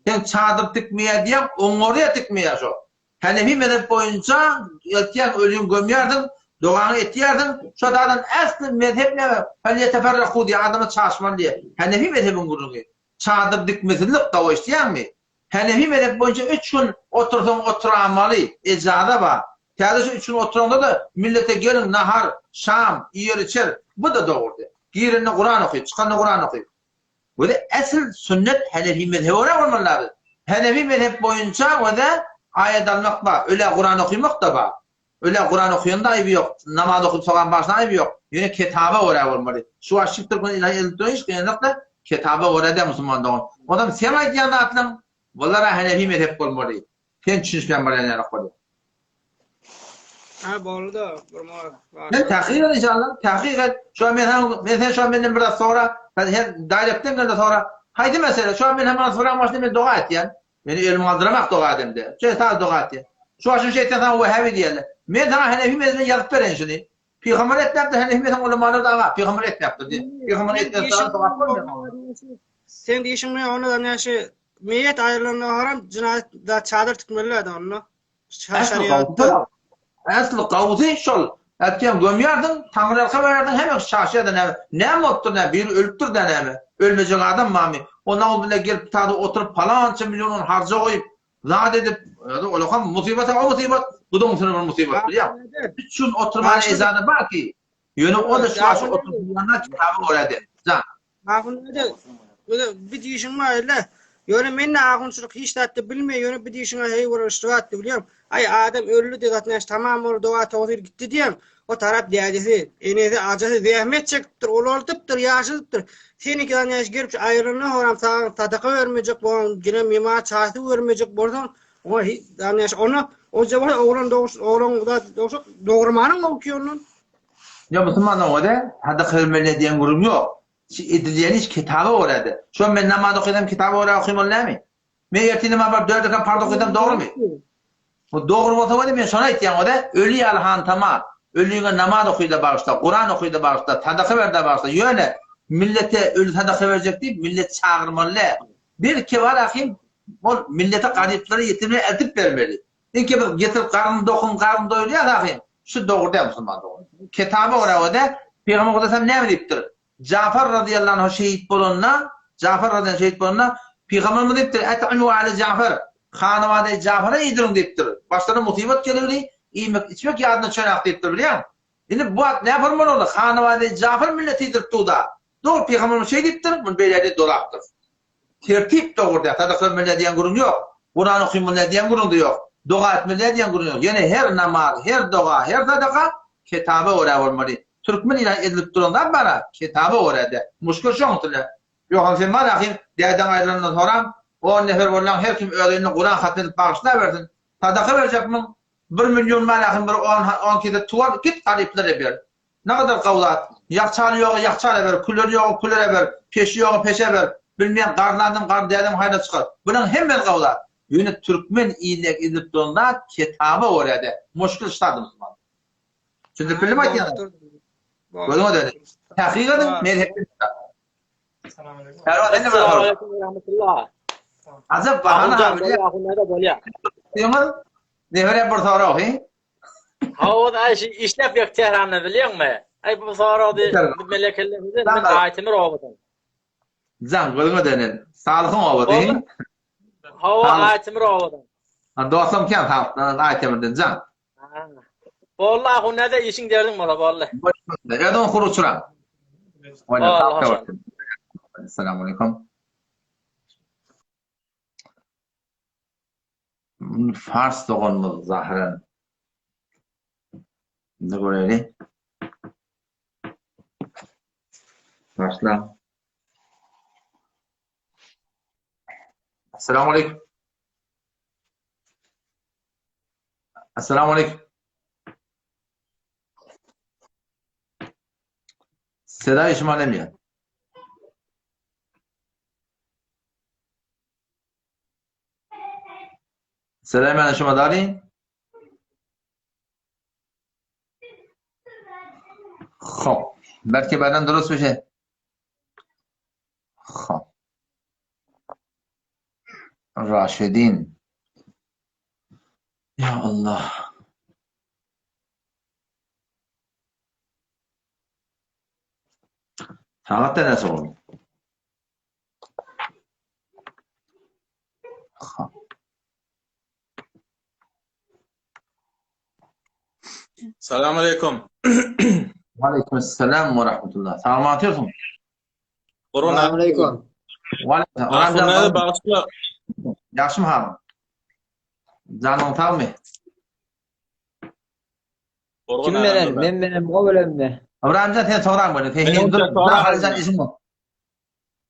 Sen çadyr tikmeýär diýýäň, oňarýar tikmeýär şo. Hanefi mezhep boýunça eltýäň ölüňi gömýärsiň, dogaňy etýärsiň, şo zadan äsli mezhep näme, felýeteferraku diýýär, adamlar çaşmaly diýýär. Hanefi mezhebiň gürrüňi. Çadyr dikmesizlik gawy eşidýäňmi? Hanefi mezhep boýunça üç gün otursaň oturamaly, ejaza bar. Täze şu üç gün oturaňda-da millete geliň nahar, şam, iýer-içer, bu-da dogrudy. Girende Kuran oky, çykanda Kuran oky. Wede esl sünnet Hanefi mezhebe görä bolmaly biz. Hanefi mezhep boýunça wede aýat almak bar, ölä Kuran okymak-da bar. Ölä Kuran okaýanda aýby ýok, namaz okyp sogan başyna aýby ýok. Ýöne ketaba görä bolmaly. Şu wagt şi türkmen ilahi edilip duran iş gynanakda ketaba görä däl musulman dogan. Onam seň aýdýan zatlaň bulara hanefi mezhep bolmaly. Sen düşünişmän barýan ýaly bolýar. Ha boldy bir mor. Sen tahkyk et inşallah. Tahkyk et. Şu an men sen men sen şu an menden biraz sora. Sen her direkten gel sora. Haýsy mesele? Şu an men hem bana soran başynda men doga etýän. Meni elimi galdyramak doga edemde. Şeýle saz doga etýän. Şu wagt şuny şeýtseň saňa wehhabi diýerler. Men saňa Hanefi mezhebini ýazyp bereýin şuny. Pygamber etmäpdir Hanefi mezhebiň ulamalary da aga pygamber etmäpdir diýip. Pygamber etmese saňa jogap bolmaýar. Seň diýişiň bilen onda da näşe meýet aýrylanda haram jynaýat da çadyr tikmeliler onda. Şeriatda. Äsli gawusy şol. Ätýän gömýärdiň, taňryýalka bererdiň, hemme kişi çaşýardy näme. Näme bolupdyr näme, biri ölüpdir-dä näme. Ölmejek adam barmy? Ondan ol bile gelip tada oturyp palança million ony harja goýup, zat edip, olakam musybat o musybat, bu da üstüne bir musybat bilýäňmi? Üç gün oturmana ezany bar ki, ýöne o-da şu wagt oturyp duranda kitaba görä-de. Jan. Ahun ede, bir diýişiň bar elle. Ýöne men-de ahunçylyk hiç zatda bilmeýän, ýöne bir diýişiňe heý bir yştybat bilýän. Aý adam öldi diýip zatnaş tamam boldy, doga towsyr gitdi diýen. O tarap dädesi, enesi, ajasy zähmet çekipdir, ulaldypdyr, ýaşadypdyr. Seniki zatnaş gelip şu aýrylanda horam saňa sadaka bermejek bolsaň, gine mima çaýsy bermejek bolsaň, oňa hiç zatnaş ona o jaba oglan dogruş, oglan zat dogruş, dogurmanyň gowy ondan. Ýok musulman oňa-da sadaka bermeli diýen gürrüň ýok. Şu edilýän iş kitaba görä-de. Şo men namaz okysam kitaba görä okymaly nämi? Men ertir namaz baryp dört rekat parz okysam dogrymy? Bu dogry bolsa weli men şony aýtýan o-da öli ýaly hantama, ölüňe namaz oky-da bagyşla, Kuran oky-da bagyşla, sadaka ber-de bagyşla. Ýöne millete öli sadaka berjek diýip millet çagyrmaly däl. Belki bar ahim ol millete garyplara ýetimlere eltip bermeli. Ilki biz getirip garny dokun garny doýurýas ahym. Şu dogry däl musulman dogan. Kitaba görä o-da Pygamber Mukaddes näme diýipdir? Jafar razyýallahu anhu şehit bolanda, Jafar razyýallahu şehit bolanda Pygamberimiz diýipdir, Et'imu ale Jafar. Hanawadaýy Jafara iýdiriň diýipdir. Başlaryna musybat gelewli, iýmek içmek ýadyna düşenak diýipdir bilýäňmi? Indi bu wagt näme bolmaly boldy? Hanawadaýy Jafar milleti iýdirip dur-da. Dogry Pygamberimiz şeý diýipdir, muny beýläde dolapdyr. Tertip dogry däl. Sadaka bermeli däl diýen gürrüň ýok. Kuran okymaly däl diýen gürrüň-de ýok. Doga etmeli däl diýen gürrüň ýok. Ýöne her namaz, her doga, her sadaka kitaba görä bolmaly. Türkmen ile edilip duran zat bar-a, kitaba görä däl. Muşkil şoň üstünde. Ýogsam sen bar ahym, dädeň aýrylandan soram, on nefer bolsaň her kim öz öýünde Kuran hatm edip bagyşlabersin. Sadaka berjekmiň? Bir million bar ahym bir on on kese tuwal git garyplara ber. Nagadar gowy zat. Ýagçaly ýoga ýagçala ber, küleri ýoga külere ber, peşi ýoga peşe ber. Bilmeýän garly adam garly dälem haýra çykar. Bulaň hemmesi gowy zat. Ýöne türkmen iline edilip duran zat ketaba görä-de. Muşkil ştady musulman. Düşündirip bildim aýtýanymy? Gözüňe döneýin. Takyk ediň, mezhepden çykar. Assalamu rahmetullah. Ajap bahana ha bilýär. Diýiňiz, Nefere bir sorag, he? Hawa, aý şu işläp ýok Tähranda bilýäňmi? Aý bu soragdy melekelle men Aýtemir obadan. Jan gözüňe dönen. Salyhyň obasy. Hawa, Aýtemir obadan. Ha dostum kän Salykdan, Aýtemirden jan. Boldy ahun näde işiň derdiň bola boldy. Özüň hur uçuran. Assalamu alaykum. Fars doganymyz zahyran. Indi göreli. Başla. Assalamu aleykum. Assalamu aleykum. Sedai şuma nemiýa. Sedai mena şuma dari? Hop. Belki benden durust bir şey. Hop. Raşidin. Ya Allah. Sagat näçe boldy? Salam aleykum. Aleyküm selam ve rahmetullah. Salam atıyorsun. Salam aleykum. Aleyküm. Bagşylar. Ýagşymy halyň? Janyň sagmy? Kim menen? Men menem o bilenmi? Ybraýymjan sen soraň bolýar. Sen hem dur. Halyjan işiň bar.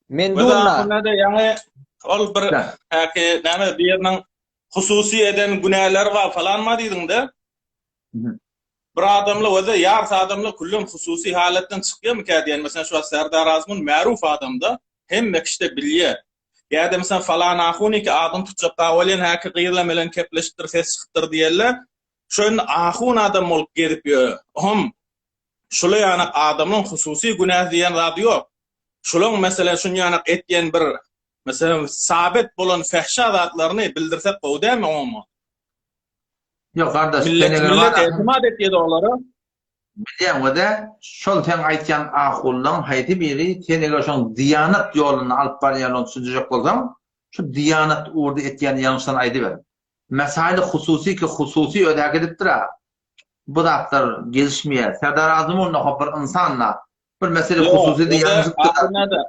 Men durna. Ýaňy ol bir häki näme biriniň hususy eden günäleri bar falan ma diýdiňde. Bir adamly özi ýarty adamly küllem hususy halatdan çykýarmyka diýen meselem şu wagt Serdar Azmun märuf adamda hemme kişide bilýär. Ýa-da meselem falan ahuniki adyny tutjak da welin häki gyzla melen kepleşipdir ses çykypdyr diýerler. Şo indi ahun adam bolup gezip ýör. Ohm şula ýanak adamlaň hususy günäsi diýen zady ýok. Şulaň meselem şun ýanak etýän bir meselem sabit bolan fähşa zatlaryny bildirsek gowy dälmi oňa? Ýok gardaş, Millet millet etimat etýedi olara. Bilýän we-de şol seň aýtýan ahullaň haýsy biri sen eger şoň diýanat ýolunda alyp barýanlygyny düşündirjek bolsaň, şu diýanat ugurda etýän ýalňyşlaryny aýdyber. Mesaili hususy ki hususy özi äkidipdir-ä. Bu zatlar gelişmeýär. Serdar Azym onda hop bir ynsan-da. Bir mesele hususy diýip ýalňyşypdyr-da.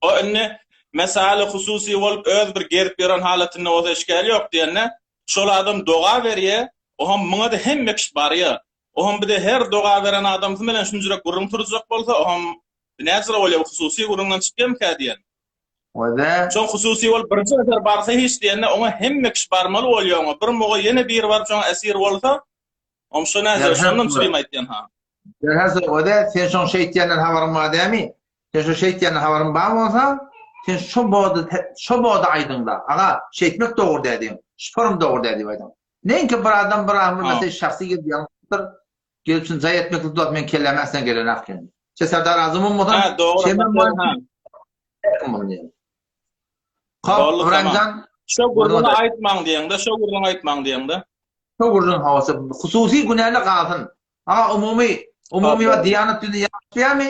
O indi mesaili hususy bolup öz bir gezip ýören halatynda bolsa işgäl ýok diýende, şol adam doga berýär, oham muňa-da hemme kişi barýar. Oham bir-de her doga beren adamsy bilen şunjurek gürrüň turuzjak bolsa, oham näjüre bolýar bu hususy gürrüňden çykýarmyka diýen. Wada. Şoň hususy bolup birinji nefer barsa hiç diýende oňa hemme kişi barmaly bolýar oňa. Bir muga ýene biri baryp şoňa esir bolsa, om şo näjüre şondan çyrymy aýtýan ha. Derhal wada sen şoň şeýtýänden habaryň bar dämi? Sen şo şeýtýänden habaryň bar bolsa, sen şo boda şo boda aýdyňda. Aga, şeýtmek dogry däl diýiň. Şuparam dogry däl diýip aýdyň. Neňki bir adam bir adam bir mesele şahsy gelip ýalňyşypdyr. Gelip şuny jaý etmeklik zat meň kelläme asla gelenok ýöne. Şe Serdar Azymym bolsa, Ha, dogry. şemem Ha. bolsa. Kop, Boldy, tamam. Ybraýymjan, Şo gürrüňi aýtmaň diýeňde, şo gürrüňi aýtmaň diýeňde. Şo gürrüň hawasy hususy günäli galsyn. Aga umumy, umumy we diýanat düzüni ýaşaýarmy?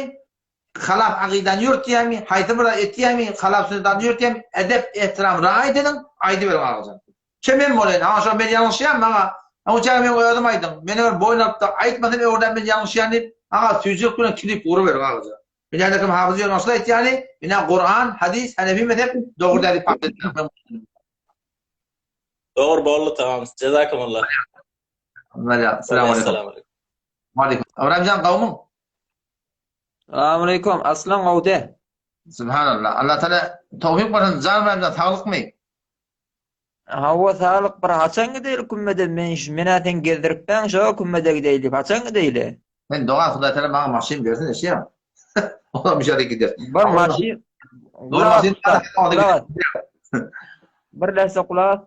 Halaf akydany ýörtýärmi? Haýsy bir zat etýärmi? Halaf sünnetany ýörtýärmi? Edep, ehtiram raýat ediň, aýdyberiň agajan. Şe men bolaýyn. Aga şo men ýalňyşýan maňa. Oň çaga meň özüm aýdyň. Men eger boýun alypda aýtmasam öwredän men ýalňyşýan diýip, aga süýjülik bilen klip uruberiň agajan. Ine kim hafyz ýalňyşly aýtýany, ine Kuran, hadys, Hanefi mezhep dogry däl diýip parz etmäň. Dogry boldy tamam. Jezakumullah. Assalamu aleykum. Waleýkim. Ybraýymjan gowmyň? Salam aleykum. Aslan gowdy. Subhanallah. Allah Taala towfik bersin. Jan Ybraýymjan saglykmy? Hawa saglyk bir haçan gideýli kümmede men şu menä sen gezdiripmäň şo kümmede gideýli diýip haçan gideýli? Sen doga Hudaý Taala maňa maşyn bersin eşýäň. Olam bir ýere gider. Bir maşyn Gulak as, Bir läse gulak as.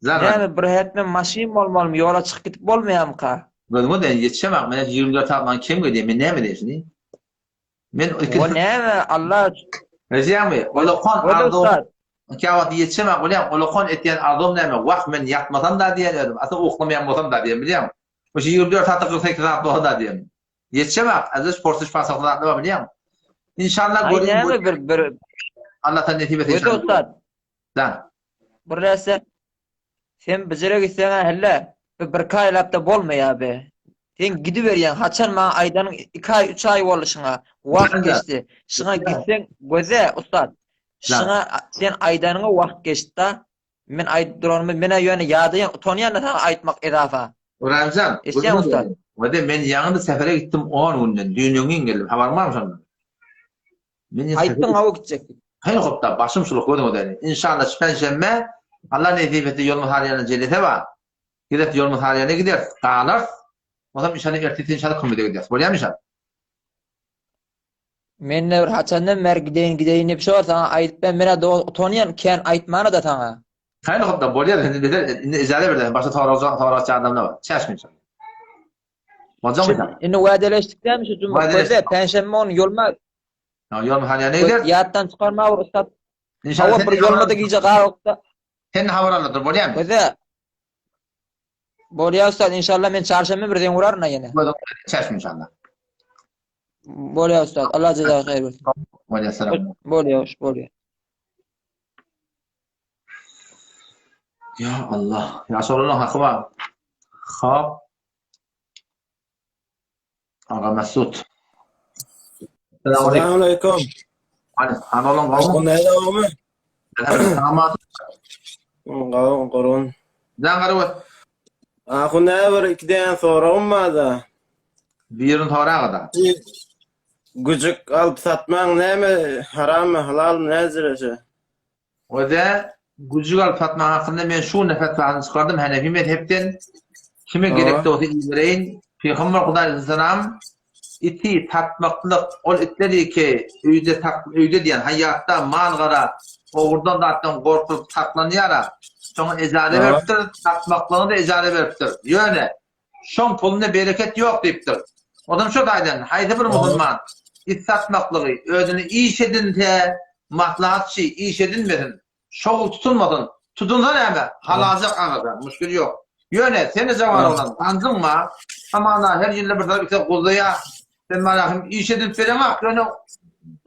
Näme bir hetmen maşyn bolmalymy ýola çykyp gidip bolmaýamyka? Gözüňe deýin ýetişemok men 24 sagat maňa kem gelýär men näme edeýin şuny? Men O näme Allah Eşýäňmi? Olakan arzuw Käwagt ýetişemok bolýan, olakan etýän arzuwym näme? Wah, men ýatmasam da diýen özüm. Asyl uklamaýan bolsam da diýen, bilýäňmi? Şu 24 saatda 48 saat bolsa da diýen. Ýetişemok. Azyz porsuş pasakly zatlar bar bilýäňmi? Inşallah Aý göreyim. näme bir bir Allah sen nesip etse Gözi inşallah. ussat. Da. Bir näse sen bijire gitseň helle bir bir iki aýlap da bolmaýar be. Sen gidiberýäň haçan maňa aýdanyň iki aý üç aý boldy şuňa wagt geçdi. Şuňa gitseň göze ussat. Şuňa sen aýdanyňa wagt geçdi da. Men aýdyp duranymy menä ýöne ýadaýan utanýan da saňa aýtmak edafa. Ybraýymjan, Eşidýäňmi ussat? Wede men ýaňy sefere gitdim 10 günden. Düýn öňňin geldim. Habaryň barmy şondan? Men Aýtdyň hawa gitjek diýip. Haýyr hopda başym şuluk gözüň ödeni. Inşallah şu penşenbe Allah nesip etse ýolumyz harýana jelese bar. Gideris ýolumyz harýana gideris, galarys. Onsoň inşallah ertesi inşallah kümede gideris. Bolýarmy inşallah? Mende bir haçandan bäri gideýin gideýin diýip şo saňa aýdyp ben menä dost utanýan kän aýtmana-da saňa. Haýyr hopda bolýar indi beter indi ijaza berdi. Başga sorag soragçy adamlar bar. Çäşme inşallah. Boljakmy Şu indi wädeleşdik dämi şu juma gözle penşenbe güni ýolma Ýa ýolma hanýa ne gider? Ýatdan çykarma bir ussat. İnşallah Hawa bir ýolmada gije galykda. Sen habar aldyr bolýarmy? Gözle. Bolýar ussat inşallah men çarşenbe bir zeň uraryn ýene. Çäşme inşallah. Bolýar ussat Allah jazagy haýyr bersin. Bolýar salam. Bolýar bolýar. Ya Allah. Ya sorulan haky bar. Hop. Aga Mesut. Assalamu alaykum. Han olan gowmy? Näde gowmy? Tamam. Gowmy, gurgun. Jan garawat. Ahun näme bir iki däne soragym bar-da. Birini soraga-da. Güjük alyp satmaň näme harammy, halalmy näzire Öde güjük alyp satmak hakynda men şu günde fetwasyny çykardym Hanefi mezhepden. Kime gerek bolsa ibereýin. Pygamber Hudaý aleyhisselam iti satmaklyk ol itler ki öýde sak öýde diýen haýatda mal gara ogurdan zatdan gorkulyp saklanýara. Şoňa ejaze beripdir, satmaklygyna da ejaze beripdir. Ýöne Şoň pulunda bereket ýok diýipdir. Onam şo taýdan haýsy bir musulman it satmaklygy özüne iş edinse, maslahatçy iş edinmesin, şogul tutulmasyn. Tutunsa näme, halaljak agaja, muşkil ýok. Ýöne seni jawan oglan, sanjyň bar, hamana her ýylda bir tarap ite guzlaýar. Sen maňa hem iş edinip bereňok,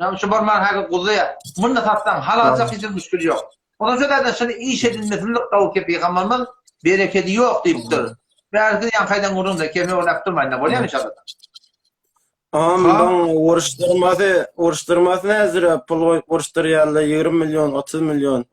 ýöne şu barmagy häzir guzlaýar. Munda satsaň halaljak hiç bir muşkil ýok. Ondan şo taýdan şuny iş edinmesinlik gawy ke pygamberimiz berekedi ýok diýipdir. Bärisi ýaňky aýdan gürrüňde keme oýnap durmaýyn da bolýamy inşallah. Ondan uruşdyrmasy, uruşdyrmasy näzire pul goýup uruşdyrýarlar 20 million, 30 million.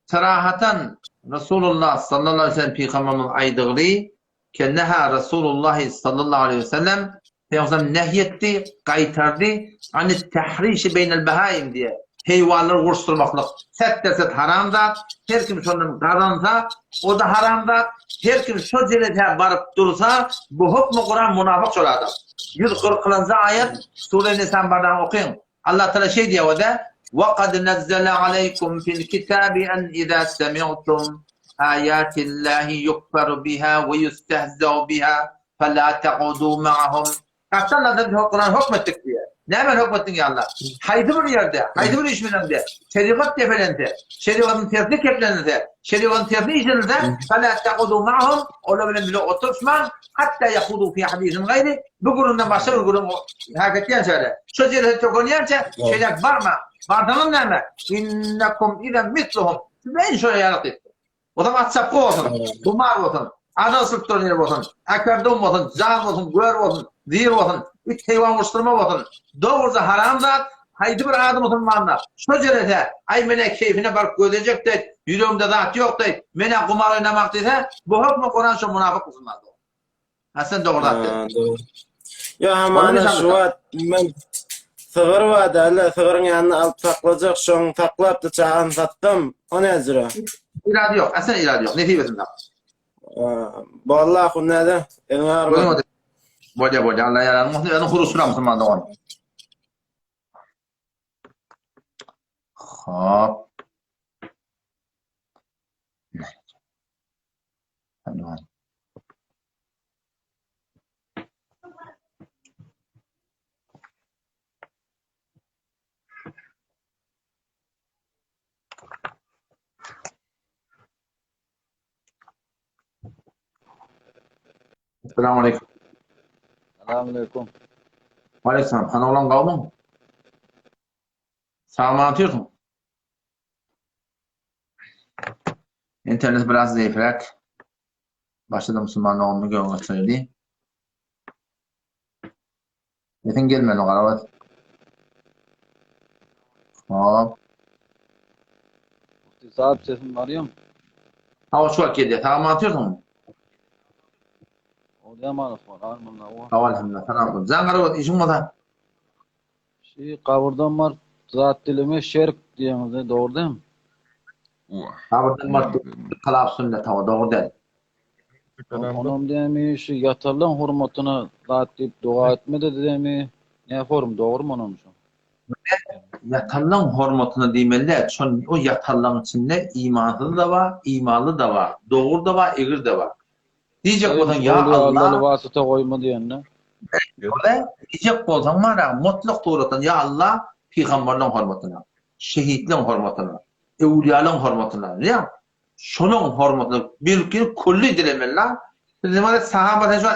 Sarahatan Rasulullah sallallahu aleyhi ve sellem pygamberimiz aýdygly Ke neha Rasulullahi sallallahu aleýhi we sellem, Pygamberimiz nehy etdi, gaýtardy, anit tahrişi beýnel behaim diýe, heýwanlary uruşdyrmaklyk set-derset haram zat, her kim şondan gazansa, o-da haram zat, her kim şo jelesä baryp dursa, bu hökmi Kuran munafyk şol adam. 140-njy aýat, Sure Nisan bardagyny okyň. Allah Taala şeý diýýär o-da, Wa kad nazzala aleýkum fil kitabi en iza semi'tum aýatillahi yukfaru biha we ýustehzau biha fela tagudu ma'ahum. Gaçan adam biz Kurany hökm etdik diýýär. Näme hökm etdiň ýa Allah? Haýsy bir ýerde, haýsy bir iş bileňde şerigat depelense, şerigatyň tersine keplenilse, şerigatyň tersine işlenilse, fela tagudu ma'ahum, olar bilen bile oturyşmaň, Hatda yahudu fi hadisin gaýry, bu gürrüňden başga bir gürrüň hak etýänçä-de, şo ýere tökenýänçä şeýläk barma. Barsaňam näme? Innekum izen misluhum. Siz edil şolar ýaly diýipdir. O zaman at çapgy bolsun, gumar bolsun, adak syryp duran ýer bolsun, akardon bolsun, jan bolsun, gör bolsun, zir bolsun, it heýwan uruşdyrma bolsun, dogruja haram zat, Haýsy bir adam musulmanda şo jerese, aý men-ä keýfine baryp gözlejek-de, ýüregimde zat ýok-da, men-ä gumar oýnamak diýse, bu hökmi Kuran şo munafyk musulman dogry. Ha sen dogry zat diýdiň. Dogry. Ýa hamana şu wagt men sygyr bar däl-de, sygyryň ýanyna alyp saklajak, şoň saklap-da çagany satsam, o näjüre? Irady ýok, asla irady ýok, nesip etsin saňa. Boldy ahun näde? Eliňe arma. Bolýa bolýa, Allah ýaradyň bolsun, özüň hurus musulman dogan. Hop. Hadi Assalamu alaikum. Assalamu alaikum. Aleyküm. Hany oglan gawmyň? Sagman otyrsyň. Internet biraz zeýifräk. Başda da musulman ogluny göwün gaçyrdy. Sesiň gelmedi garabat. Hop. Mufti sahip sesim barýamy? Hawa şu wagt gelýär. Sagman otyrsyňmy? Sag elhamdülillah. Salam. Jan Garagöz işiň bolsa. Şi gabyrdan baryp zat dileme şerk diýeňizde dogry dämi? Gabyrdan baryp talap sünnet hawa dogry däl. Onam dämi şu ýatarlaň hormatyna zat diýip doga etmede dämi? Nä form dogrymy onam şu? Ýatanlaň hormatyna diýmeli däl, şon o ýatanlaň içinde imansyz-da bar, imanly-da bar, dogry-da bar, egri-de bar. Diýjek bolsaň ýa Allah wasyta goýma diýende. Ýöne diýjek bolsaň mana mutlak suratdan ýa Allah pygamberleň hormatyna, şehitleň hormatyna, öwlüýalaň hormatyna, bilýäňmi? Şolaň hormatyna belki külli dilemeli la. Biz nima diýip sahaba sen şu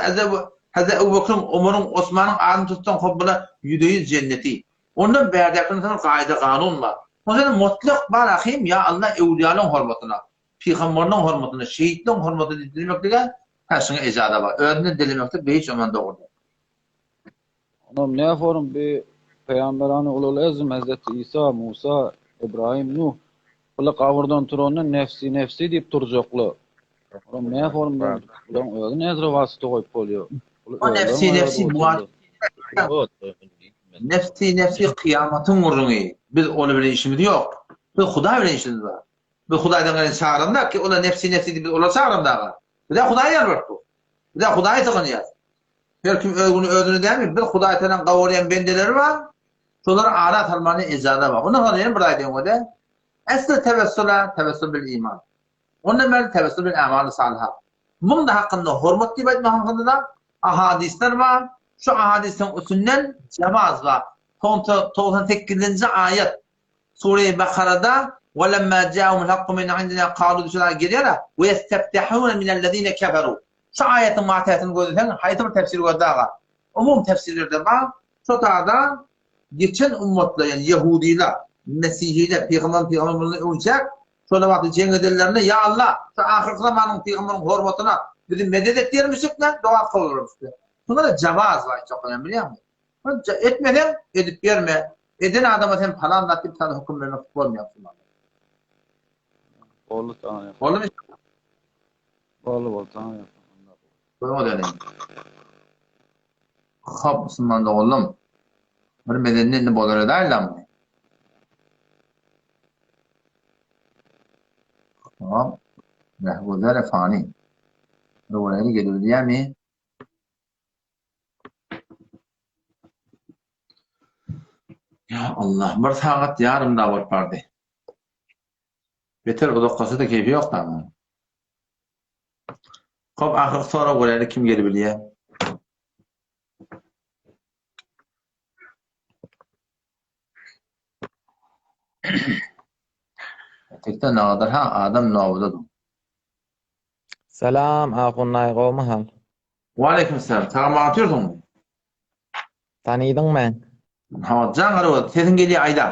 Hezreti Ebu Bekriň, Omaryň, Osmanyň adyny tutsaň hop bula ýüzde ýüz jenneti. Ondan bärdäkiniň soň gaýda kanun bar. Ondan mutlak bar ahym ýa Allah öwlüýalaň hormatyna, pygamberleň hormatyna, şehitleň hormatyna diýip dilemeklige hä şuňa ejaza bar. Özünden dilemeklik beýiç oman dogry däl. Onam ne forum bi Peygamberani ulul ezm Hazreti Isa, Musa, Ibrahim, Nuh bula gabyrdan turanda nefsi nefsi diýip turjakla. Onam ne forum bulaň özi näzire wasyta goýup bolýar. O nefsi nefsi Nefsi nefsi kyýamatyň gürrüňi. Biz ony bilen işimiz ýok. Biz Hudaý bilen işimiz bar. Biz Hudaýdan gelen çagyranda ki ola nefsi nefsi diýip biz olara çagyranda. Biz Hudaýa ýalbaryp dur. Biz Hudaýa sygynýas. Her kim öz güni özüne dälmi? Bir Hudaý Tagalaň gawarýan bendeleri bar. Şolary ara salmana ejaza bar. Ondan soň ýene bir aýdaýyn wede. Esli tewessula tewessul bil iman. Ondan bäri tewessul bil amaly salyhat. Muň da hakynda hormat diýip aýtmak hakynda da ahadyslar bar. Şu ahadysyň üstünden jawaz bar. 98-nji aýat Sure-i Bakarada Welemma ja'ahumul hakku min indina kalu diýip şular gelýär-ä, We ýesteftihune minellezine keferu. Şu aýatyň matasyny gözleseň, haýsy bir tefsir gözle aga. Umumy tefsirlerde bar. Şo taýda geçen ummatlar, ýagny ýehudylar, mesihiler, pygamber pygamber mundan öňçäk şol wagty jeň edenlerinde ýa Allah, şu ahyrky zamanyň pygamberyň hormatyna bizi medet et diýermişikler, doga kabul bolarmyşdy. Şunda-da jawaz bar aýtjak bolýan bilýäňmi? Etmeseň, edip berme. Eden adama sen palan zat diýip sana höküm bermek bolmaýar musulmanda. Boldy saňa. Boldumy? Boldy boldy saňa. Görüň ödeni. Hop musulman doganlarym. Bir medenli indi bolar edäýlämi? Hop. Rehgüzer fani. Bir göreli gelebilýärmi? Ýa Allah, bir sagat ýarym da bolup bardy. Beter uzaklaşsa-da keýpi ýok da. Hop, ahyrky sorag göräli kim gelibilýär. Tekden nagadar ha adam nobada dur. Salam Ahun naý gowmy hal. Waleýkim salam. Tagam atýorsyňmy? Tanydyň men. Hawa jaň garawat sesiň gelýär aýda.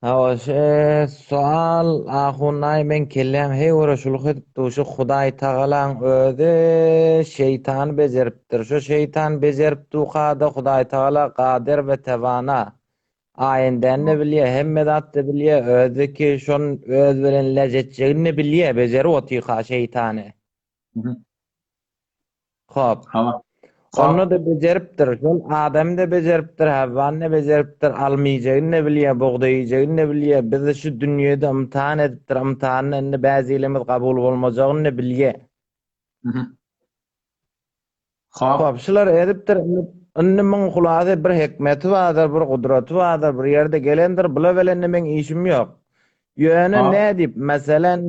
Hawa şe sual Ahun naý meň kelläm heý görä şuluk edip dur şu Hudaý Tagalaň özi şeýtany bejeripdir şo şeýtan bejerip dukada Hudaý Tagala gader we tewana Aýendäni-de bilýär, hemme zat-da bilýär, özüki şon öz bilen läj etjegini-de bilýär, bejerip otyka şeýtany. Hop. Hawa. Onda-da bejeripdir, şol adamy-da bejeripdir, Häwwany-da bejeripdir, alma iýjegini-de bilýär, bugdaý iýjegini-de bilýär, bizi şu dünýede ymtahan edipdir, ymtahanda indi bäzilemiz kabul bolmajagyny-da bilýär. Hop. Şular edipdir. Indi muň hulasy bir hikmeti bardyr, bir gudraty bardyr, bir ýerde gelendir. Bula bilen-de meň işim ýok. Ýöne nädip, meselen,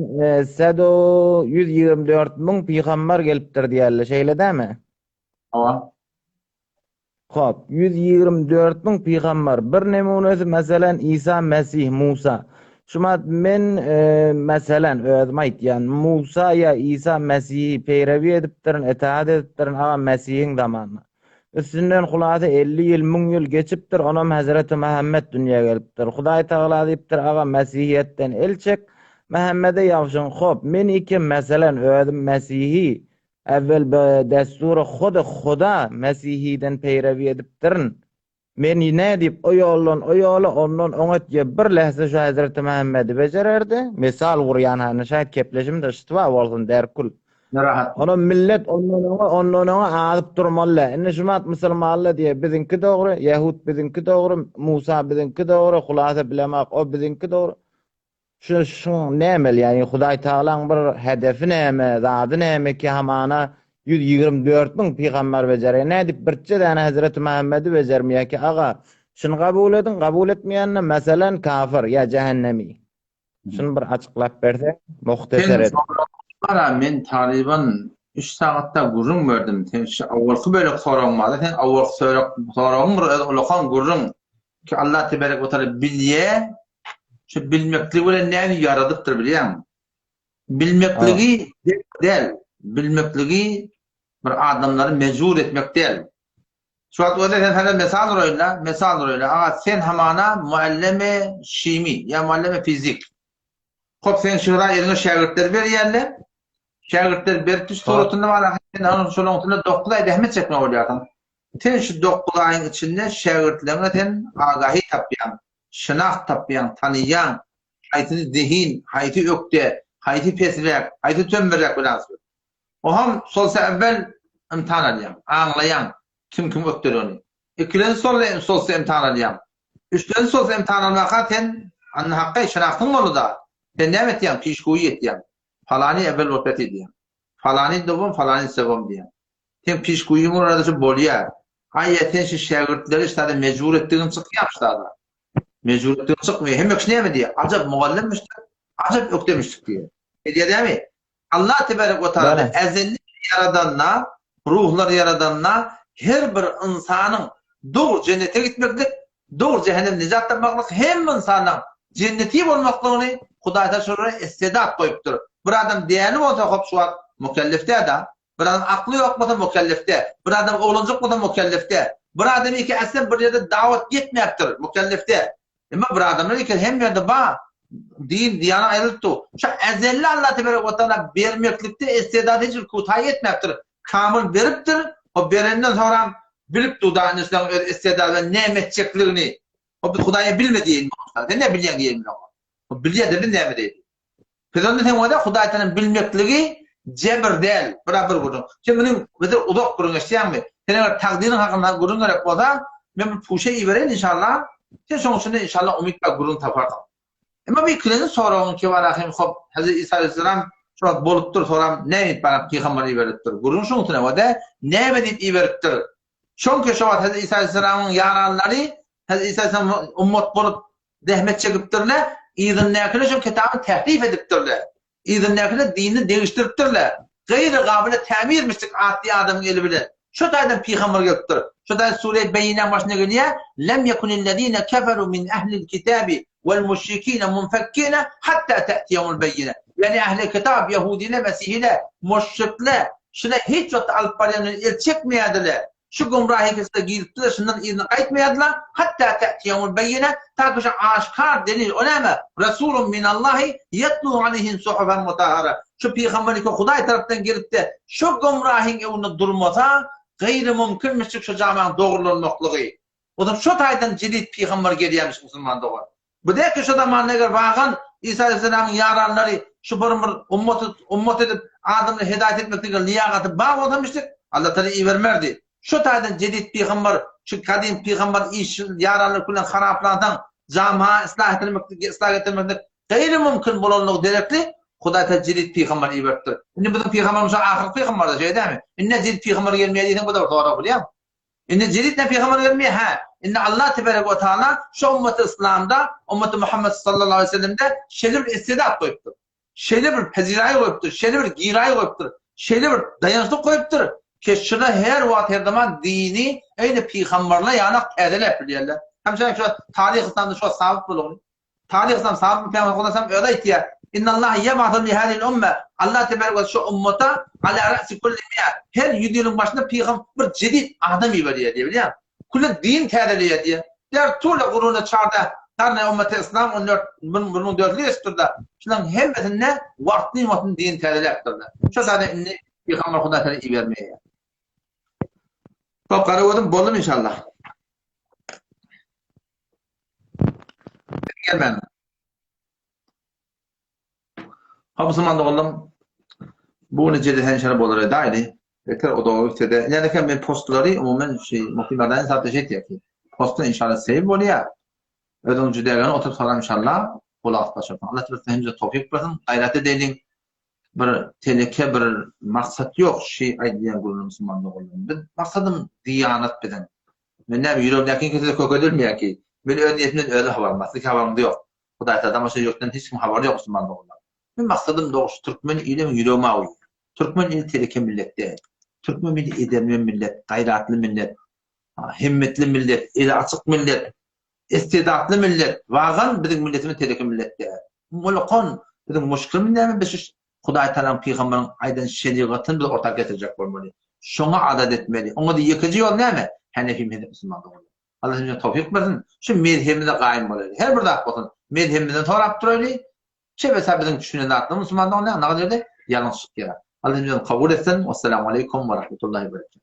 sedo 124 müň pygamber gelipdir diýerler, şeýle dämi? Hawa. Hop, 124 müň pygamber. Bir nemunesi, meselen, Isa Mesih, Musa. Şumat men, meselen, özüm aýtýan, Musa ýa Isa Mesihi peýrewi edipdirin, itaat edipdirin, aga Mesihiň zamanynda. Üstünden hulasa 50 ýyl, müň ýyl geçipdir, onam Hezreti Muhammet dünýä gelipdir. Hudaý Tagala diýipdir, aga Mesihiýetden el çek, Muhammede ýabşyň. Hop, men ikim, meselen, özüm Mesihi, Äwwel be dessury hody Huda Mesihiden peýrewi edipdirin. Men nädip o ýoldan o ýola, ondan oňat ýa bir lähze şu Hezreti Muhammedi bejererdi? Mysal gurýan hany şaýt kepleşimde şytwa bolsun derkul. Narahat. Onam millet ondan öňe, ondan öňe azyp durmaly. Indi şumat musulmanlar diýýär, biziňki dogry, ýehud biziňki dogry, Musa biziňki dogry, hulasa bilemak, o biziňki dogry. Şu şuň nämeli, ýagny Hudaý Tagalaň bir hedefi näme, zady näme ki hamana 124 müň pygamber bejerýär. Nädip birçe däne Hezreti Muhammedi bejermeýär ki, aga, şuny kabul ediň, kabul etmeýänine meselen kafir ýa jähennemi. Şuny bir açyklap berseň, muhtesar Sen edip. Gara men talyban 3 sagatda gürrüň berdim. Sen şu awalky bölek soragyň barda, sen awalky sorag soragyň bir öz ulakan gürrüň ki Allah teberek we taala bilýä, şu bilmekligi bilen näme ýaradypdyr bilýäňmi? Bilmekligi däl, bilmekligi bir adamlary mejbur etmek däl. Şu wagt özi sen sana mesal uraýyn-da, mesal uraýyn. Aga, sen hamana muallimi şimi ýa muallimi fizik. Hop, sen şygra eliňe şägirtler berýärler. Şägirtler berip düş suratynda bar, sen onuň şolaň üstünde 9 aý zähmet çekmeli bolýarsyň. Sen şu 9 aýyň içinde şägirtleriňe sen agahi tapýaň, şynaht tapýaň, tanyýaň, haýsy zehin, haýsy ökde, haýsy pesräk, haýsy tömmerräk bilen. Oham solsa äwwel ymtahan alýaň, aňlaýaň kim kim ökdeligini. Ikilenji solda solsa imtihan alýaň. Üçlenji solsa imtihan almaka sen anna hakgaý şynahtyň boldy-da. Sen näme etýäň, pişguýy etýäň. Falany äwwel wosýat edýäň. Falany dowam, falany sewom diýýäň. Seň pişguýyň bolanda şu bolýar. Aý-a sen şu şägirtleri ştada mejbur etdigiň çykýamy ştada? Mejbur etdigiň çykmaýar. Hemme kişi näme diýýär? Ajap mugallymyşdyk, ajap ökdemişdik diýýär. Edýär dämi? Allah tebarek we taala ezelli ýaradanda, ruhlary ýaradanda her bir ynsanyň dogry jennete gitmeklik, dogry jähennem nejat tapmaklyk hemme ynsanyň jenneti bolmaklygyny Hudaý taala şolara istedat goýupdyr. Bir adam däli bolsa hop şu wagt mukellef däl-da. Bir adam akly ýok bolsa mukellef däl. Bir adam oglanjyk bolsa mukellef däl. Bir adam iki aslem bir ýerde dawat ýetmäpdir, mukellef däl. Emma bir adamlar eken hemme ýerde bar. Din, diýana aýrylyp dur. Şu ezelli Allah tebarek we taala bermeklikde istedady hiç bir kutaý etmäpdir. Kamyl beripdir. O berenden soňram bilip dur da indi şularyň öz istedady bilen näme etjekligini. O biz Hudaýa bilme diýeýin. Sen ne bilýäň diýeýin oňa. O bilýär-de biz näme diýeýin. Biz onda sen oýla Hudaý taala bilmekligi jebir däl. Bira bir gürrüň. Sen muny bize uzak gürrüň eşitýäňmi? Sen eger takdyryň hakynda gürrüň gerek bolsa, men bir puşa ibereýin inşallah. Sen şoň içinde inşallah umyt bar gürrüň taparsyň. Emma bir ikilenji soragyň ki bar ahim hop Hezreti Isa aleyhisselam şu wagt bolupdyr soram näme diýip bana pygamber iberipdir. Gürrüň şoň üstüne we näme diýip iberipdir. Şoňki şo wagt Hezreti Isa aleyhisselamyň ýaranlary Hezreti Isa aleyhisselam ummat bolup zähmet çekipdirler, yzyndakylar şol kitaby tährif edipdirler. Yzyndakylar dinini degişdiripdirler. Gaýry gabyla tämirmişdik atly adamyň eli bilen. Şo taýdan pygamber gelipdir. Şo taýdan Sure-i Beýinäň başynda gelýär, Lem yekunillezine keferu min ehlil kitabi wel müşrikine munfekkine hatta te'tiyehumul beýine. Ýagny ehli kitap, ýehudiler, mesihiler, müşrikler şuna hiç wagtda alyp barýan bilen el çekmeýärdiler. Şu gümra hekesine giripdiler, şundan yzyna gaýtmaýardylar, hatda te'tiyehumul beýine, ta ki şu aşkar delil, o näme? Resulun minallahi yetlu aleyhim suhufen mutahhara. Şu pygamber ki Hudaý tarapdan gelip-de, şu gümrahyň öňünde durmasa, gaýry mümkinmişjik şu jamaň dogrulanmaklygy. Onsoň şo taýdan jedit pygamber gelýärmiş musulman dogan. Bu däl ki şo zamanda eger wagan Isa aleyhisselamyň ýaranlary şu bir bir ummaty ummat edip adamlary hedaýat etmeklige liýagaty bar bolsamyşdyk Allah taala ibermerdi. Şo taýdan jedit pygamber şu gadym pygamber iş ýaranlar bilen haraplansaň jama yslah etmeklik yslah getirmeklik gaýry mümkin bolanlygy derekli Hudaý taala jedit pygamber iberipdir. Indi biziň pygamberimiz şo ahyrky pygamberdir şeýle dälmi? Indi jedit pygamber gelmeýär diýseň bu da bir sorag bilýäňmi? Indi jedid ne pygamber gelmeýär hä. Indi Allah teberek we taala şu ummaty yslamda, ummaty Muhammed sallallahu aleyhi ve sellemde şeýle bir istedat goýupdyr. Şeýle bir peziraý goýupdyr, şeýle bir giraý goýupdyr, şeýle bir daýançlyk goýupdyr ki şuna her wagt her zaman dini eýni pygamberler ýanak täzeläp bilýärler. Hem şeýle şu taryh yslamda şu sabyt bolany. Taryh yslam sabyt pygamber Hudaý özi aýtýar. Innallaha yeb'asu li hadhihi al-umma. Allah tebarek we şu ummata ala ra'si kulli mi'a. Her 100 ýylyň başynda pygam bir jedid adam iberýär diýip bilýär. Külli din täzeleýär diýär. Der tula guruna çarda karne ummeti islam 14 1400 geçipdir-de. Şularyň hemmesinde wagtly wagtly din täzeläpdir-de. Şu zada indi pygamber Hudaý taala ibermeýär. Hop, gara gözüm boldum inşallah. Gelmän. Ha musulman doganlarym. Bu gün jede inşallah bolar edayli. Beter o dogry gitsede. Ine men postlary umuman şu Muhti Merdani zatda şey diýär ki. Postda inşallah save bolýar. Özüň jüdägeni oturyp soram inşallah gulak başarsyň. Allah taala hemze towfik bersin. Gaýrat edeliň. Bir teleke bir maksat ýok şi aýdýan gürrüň musulman doganlarym. Biz maksadym diýanat biziň. Men näme ýüregimdäkini kimse kök edilmeýär ki. Men öz niýetimden özüm habarym bar. Siziň habaryňyz ýok. Hudaý tagala şu ýurtdan hiç kim habary ýok musulman doganlar. Men maksadym dogrusu türkmen ili meň ýüregime awýar. Türkmen ili teleke millet däl. Türkmen milli edermen millet, gaýratly millet, himmetli millet, eli açyk millet, istidatly millet. Wagan biziň milletimiz teleke millet däl. Mulakan biziň muşkilimiz näme biz şu Hudaý Tagalaň pygamberiň aýdan şerigatyny biz orta getirjek bolmaly. Şoňa adat etmeli. Oňa-da ýekeje ýol näme? Henefi mezhep musulman doganlar. Allah hemmämize towfyk bersin. Şu mezhebimize gaýym bolaýly. Her bir zat bolsun, mezhebimizden sorap duraýly. Çebesa biziň düşünen zatlarymyz musulman doganlar, nagt ýerde ýalňyş çykýar. Allah hemmämizi kabul etsin. Wessalamu aleýkum we rahmetullahi we berekatuh.